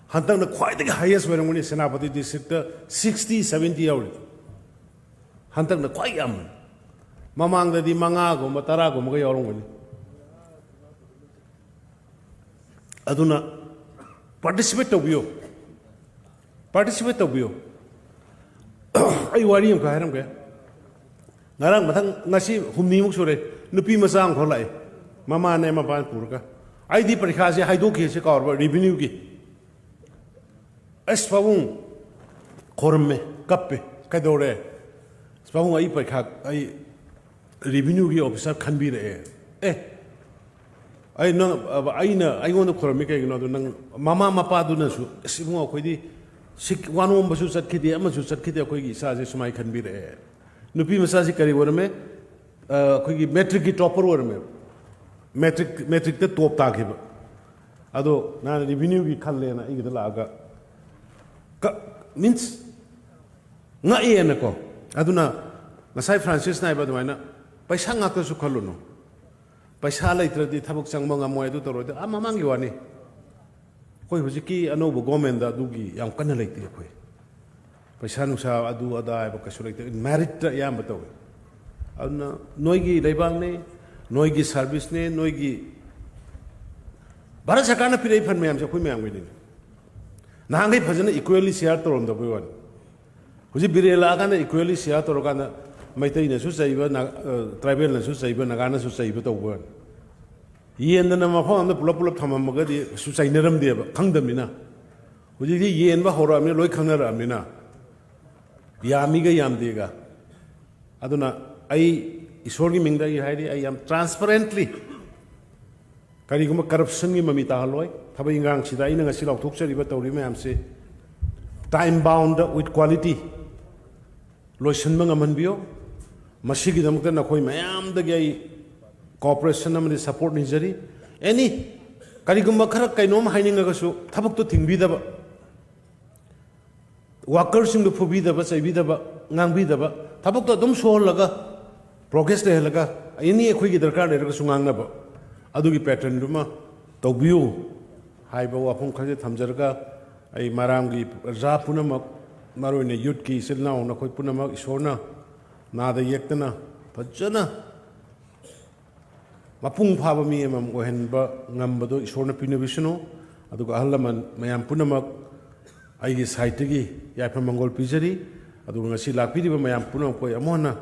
ꯍꯟꯗꯛꯅ ꯈ꯭ꯋꯥꯏꯗꯒꯤ ꯍꯥꯏꯌꯦꯁ ꯑꯣꯏꯔꯝꯒꯅꯤ ꯁꯦꯅꯥꯄꯇꯤ ꯗꯤꯁꯇ꯭ꯔꯤꯛꯇ, ꯁꯤꯛꯁꯇꯤ, ꯁꯕꯦꯟꯇꯤ ꯌꯥꯎꯔꯤ꯫ ꯍꯟꯗꯛꯅ ꯈ꯭ꯋꯥꯏ ꯌꯥꯝꯕꯅꯤ꯫ ꯃꯃꯥꯡꯗꯗꯤ ꯃꯉꯥꯒꯨꯝꯕ ꯇꯔꯥꯒꯨꯝꯕꯒ ꯌꯥꯎꯔꯝꯒꯅꯤ꯫ ꯑꯗꯨꯅ ꯄꯥꯔꯇꯤꯁꯤꯄꯦꯠ ꯇꯧꯕꯤꯌꯨ, ꯄꯥꯔꯇꯤꯁꯤꯄꯦꯠ ꯇꯧꯕꯤꯌꯨ꯫ ꯑꯩ ꯋꯥꯔꯤ ꯑꯃꯈꯛ ꯍꯥꯏꯔꯝꯒꯦ꯫ ꯉꯔꯥꯡ ꯃꯊꯪ ꯉꯁꯤ ꯍꯨꯝꯅꯤꯃꯨꯛ ꯁꯨꯔꯦ, ꯅꯨꯄꯤ ꯃꯆꯥ ꯑꯃꯈꯛ ꯂꯥꯛꯑꯦ, ꯃꯃꯥꯅꯦ ꯃꯄꯥꯅ ꯄꯨꯔꯒ꯫ ꯑꯩꯗꯤ ꯄꯔꯤꯈꯥꯁꯦ ꯍꯥꯏꯗꯣꯛꯈꯤꯁꯦ ꯀꯥꯎꯔꯕ, ꯔꯤꯚꯤꯅ꯭ꯌꯨꯒꯤ꯫ ꯑꯁ ꯄꯥꯕꯨꯡ ꯈꯣꯔꯝꯃꯦ, ꯀꯞꯄꯦ꯫ "ꯀꯩꯗꯧꯔꯦ?" "ꯑꯁ ꯄꯥꯕꯨꯡ, ꯑꯩ ꯄꯔꯤꯈꯥ, ꯑꯩ ꯔꯦꯚꯤꯅ꯭ꯌꯨꯒꯤ ꯑꯣꯐꯤꯁꯥꯔ ꯈꯟꯕꯤꯔꯛꯑꯦ꯫ ꯑꯦ, ꯑꯩ ꯅꯪ, ꯑꯩꯅ, ꯑꯩꯉꯣꯟꯗ ꯈꯣꯏꯔꯝꯃꯤ ꯀꯩꯒꯤꯅꯣ? ꯑꯗꯨ ꯅꯪ ꯃꯃꯥ ꯃꯄꯥꯗꯨꯅꯁꯨ, "ꯑꯁ ꯏꯕꯨꯡꯉꯣ, ꯑꯩꯈꯣꯏꯗꯤ ꯁꯤꯛ-, ꯋꯥꯅꯣꯝꯕꯁꯨ ꯆꯠꯈꯤꯗꯦ, ꯑꯃꯁꯨ ꯆꯠꯈꯤꯗꯦ, ꯑꯩꯈꯣꯏꯒꯤ ꯏꯆꯥꯁꯦ ꯁꯨꯃꯥꯏꯅ ꯈꯟꯕꯤꯔꯛꯑꯦ"꯫ ꯅꯨꯄꯤ ꯃꯆꯥꯁꯤ ꯀꯔꯤ ꯑꯣꯏꯔꯝꯃꯦ? ꯑ, ꯑꯩꯈꯣꯏꯒꯤ ꯃꯦꯇ꯭ꯔꯤꯛꯀꯤ ꯇꯣꯞꯄꯔ ꯑꯣꯏꯔꯝꯃꯦ꯫ ꯃꯦꯇ꯭ꯔꯤꯛ, ꯃꯦꯇ꯭ꯔꯤꯛꯇ ꯇꯣꯞ ꯇꯥꯈꯤꯕ꯫ ꯑꯗꯣ ꯅꯍꯥꯟ ꯔꯦꯚꯤꯅ꯭ꯌꯨꯒꯤ ꯈꯜꯂꯦꯅ ꯑꯩꯒꯤꯗ ꯂꯥꯛꯑꯒ, ꯀ-, ꯃꯤꯟꯁ, ꯉꯛꯑꯦꯅꯀꯣ꯫ ꯑꯗꯨꯅ ꯉꯁꯥꯏ ꯐ꯭ꯔꯥꯟꯁꯤꯁꯅ ꯍꯥꯏꯕ ꯑꯗꯨꯃꯥꯏꯅ, ꯄꯩꯁꯥ ꯉꯥꯛꯇꯁꯨ ꯈꯜꯂꯨꯅꯨ꯫ ꯄꯩꯁꯥ ꯂꯩꯇ꯭ꯔꯗꯤ ꯊꯕꯛ ꯆꯪꯕ ꯉꯝꯃꯣꯏ, ꯑꯗꯨ ꯇꯧꯔꯣꯏ, ꯑꯗꯨ ꯑꯥ ꯃꯃꯥꯡꯒꯤ ꯋꯥꯅꯤ꯫ ꯑꯩꯈꯣꯏ ꯍꯧꯖꯤꯛꯀꯤ ꯑꯅꯧꯕ ꯒꯣꯔꯃꯦꯟꯗ ꯑꯗꯨꯒꯤ ꯌꯥꯝ ꯀꯟꯅ ꯂꯩꯇꯦ ꯑꯩꯈꯣꯏ꯫ ꯄꯩꯁꯥ ꯅꯨꯡꯁꯥ ꯑꯗꯨ ꯑꯗꯥ ꯍꯥꯏꯕ ꯀꯩꯁꯨ ꯂꯩꯇꯦ, ꯃꯦꯔꯤꯠꯇ ꯑꯌꯥꯝꯕ ꯇꯧꯏ꯫ ꯑꯗꯨꯅ ꯅꯣꯏꯒꯤ ꯂꯩꯕꯥꯛꯅꯦ, ꯅꯣꯏꯒꯤ ꯁꯥꯔꯚꯤꯁꯅꯦ, ꯅꯣꯏꯒꯤ ꯚꯥꯔꯠ ꯁꯔꯀꯥꯔꯅ ꯄꯤꯔꯛꯏ ꯐꯟ ꯃꯌꯥꯝꯁꯦ ꯑꯩꯈꯣꯏ ꯃꯌꯥꯝꯒꯤꯅꯤ꯫ ꯅꯍꯥꯟꯈꯩ ꯐꯖꯅ ꯏꯀ꯭ꯋꯦꯜꯂꯤ ꯁꯤꯌꯥꯔ ꯇꯧꯔꯝꯗꯕꯩ ꯋꯥꯅꯤ꯫ ꯍꯧꯖꯤꯛ ꯕꯤꯔꯦꯟ ꯂꯥꯛꯑꯀꯥꯟꯗ ꯏꯀ꯭ꯋꯦꯜꯂꯤ ꯁꯤꯌꯥꯔ ꯇꯧꯔꯀꯥꯟꯗ ꯃꯩꯇꯩꯅꯁꯨ ꯆꯩꯕ, ꯅꯥ-, ꯑ, ꯇ꯭ꯔꯥꯏꯕꯦꯜꯅꯁꯨ ꯆꯩꯕ, ꯅꯥꯒꯥꯅꯁꯨ ꯆꯩꯕ ꯇꯧꯕ ꯋꯥꯅꯤ꯫ ꯌꯦꯟꯗꯅ ꯃꯐꯝ ꯑꯃꯗ ꯄꯨꯂꯞ ꯄꯨꯂꯞ ꯊꯝꯃꯝꯃꯒꯗꯤ ꯀꯩꯁꯨ ꯆꯩꯅꯔꯝꯗꯦꯕ, ꯈꯪꯗꯕꯅꯤꯅ꯫ ꯍꯧꯖꯤꯛꯇꯤ ꯌꯦꯟꯕ ꯍꯧꯔꯛꯑꯕꯅꯤꯅ, ꯂꯣꯏ ꯈꯪꯅꯔꯛꯑꯕꯅꯤꯅ, ꯌꯥꯝꯃꯤꯒ ꯌꯥꯝꯗꯦꯒ꯫ ꯑꯗꯨꯅ ꯑꯩ ꯏꯁꯣꯔꯒꯤ ꯃꯤꯡꯗ ꯑꯩ ꯍꯥꯏꯔꯤ, ꯑꯩ ꯌꯥꯝ ꯇ꯭ꯔꯥꯟꯁꯄꯔꯦꯟꯠꯂꯤ, ꯀꯔꯤꯒꯨꯝꯕ ꯀꯔꯞꯁꯟꯒꯤ ꯃꯃꯤ ꯇꯥꯍꯜꯂꯣꯏ꯫ ꯊꯕꯛ ꯏꯪꯈꯥꯡꯁꯤꯗ ꯑꯩꯅ ꯉꯁꯤ ꯂꯥꯎꯊꯣꯛꯆꯔꯤꯕ, ꯇꯧꯔꯤꯕ ꯃꯌꯥꯝꯁꯤ time bound with quality ꯂꯣꯏꯁꯤꯟꯕ ꯉꯝꯍꯟꯕꯤꯌꯨ꯫ ꯃꯁꯤꯒꯤꯗꯃꯛꯇ ꯅꯈꯣꯏ ꯃꯌꯥꯝꯗꯒꯤ ꯑꯩ cooperation ꯑꯃꯗꯤ support ꯅꯤꯖꯔꯤ꯫ Any, ꯀꯔꯤꯒꯨꯝꯕ ꯈꯔ ꯀꯩꯅꯣꯝ ꯍꯥꯏꯅꯤꯡꯉꯒꯁꯨ ꯊꯕꯛꯇꯣ ꯊꯤꯡꯕꯤꯗꯕ, ꯋꯥꯀꯔꯁꯤꯡꯗꯨ ꯐꯨꯕꯤꯗꯕ, ꯆꯩꯕꯤꯗꯕ, ꯉꯥꯡꯕꯤꯗꯕ, ꯊꯕꯛꯇꯣ ꯑꯗꯨꯝ ꯁꯨꯍꯜꯂꯒ, progress ꯂꯩꯍꯜꯂꯒ, any ꯑꯩꯈꯣꯏꯒꯤ ꯗꯔꯀꯥꯔ ꯂꯩꯔꯒꯁꯨ ꯉꯥꯡꯅꯕ, ꯑꯗꯨꯒꯤ patternꯗꯨꯃ ꯇꯧꯕꯤꯌꯨ ꯍꯥꯏꯕ ꯋꯥꯐꯝ ꯈꯔꯁꯦ ꯊꯝꯖꯔꯒ, ꯑꯩ ꯃꯔꯥꯝꯒꯤ ꯄ꯭ꯔꯖꯥ ꯄꯨꯝꯅꯃꯛ, ꯃꯔꯨꯑꯣꯏꯅ youthꯀꯤ ꯏꯆꯤꯜ ꯏꯅꯥꯎ ꯅꯈꯣꯏ ꯄꯨꯝꯅꯃꯛ ꯏꯁꯣꯔꯅ ꯅꯥꯗ ꯌꯦꯛꯇꯅ ꯐꯖꯅ ꯃꯄꯨꯡ ꯐꯥꯕ ꯃꯤ ꯑꯃꯃꯝ ꯑꯣꯏꯍꯟꯕ ꯉꯝꯕꯗꯣ ꯏꯁꯣꯔꯅ ꯄꯤꯅꯕꯤꯁꯅꯨ꯫ ꯑꯗꯨꯒ ꯑꯍꯜ ꯂꯃꯟ ꯃꯌꯥꯝ ꯄꯨꯝꯅꯃꯛ ꯑꯩꯒꯤ sideꯇꯒꯤ ꯌꯥꯏꯐ ꯃꯪꯒꯣꯜ ꯄꯤꯖꯔꯤ꯫ ꯑꯗꯨꯒ ꯉꯁꯤ ꯂꯥꯛꯄꯤꯔꯤꯕ ꯃꯌꯥꯝ ꯄꯨꯝꯅꯃꯛꯄꯨ ꯑꯩ ꯑꯃꯨꯛ ꯍꯟꯅ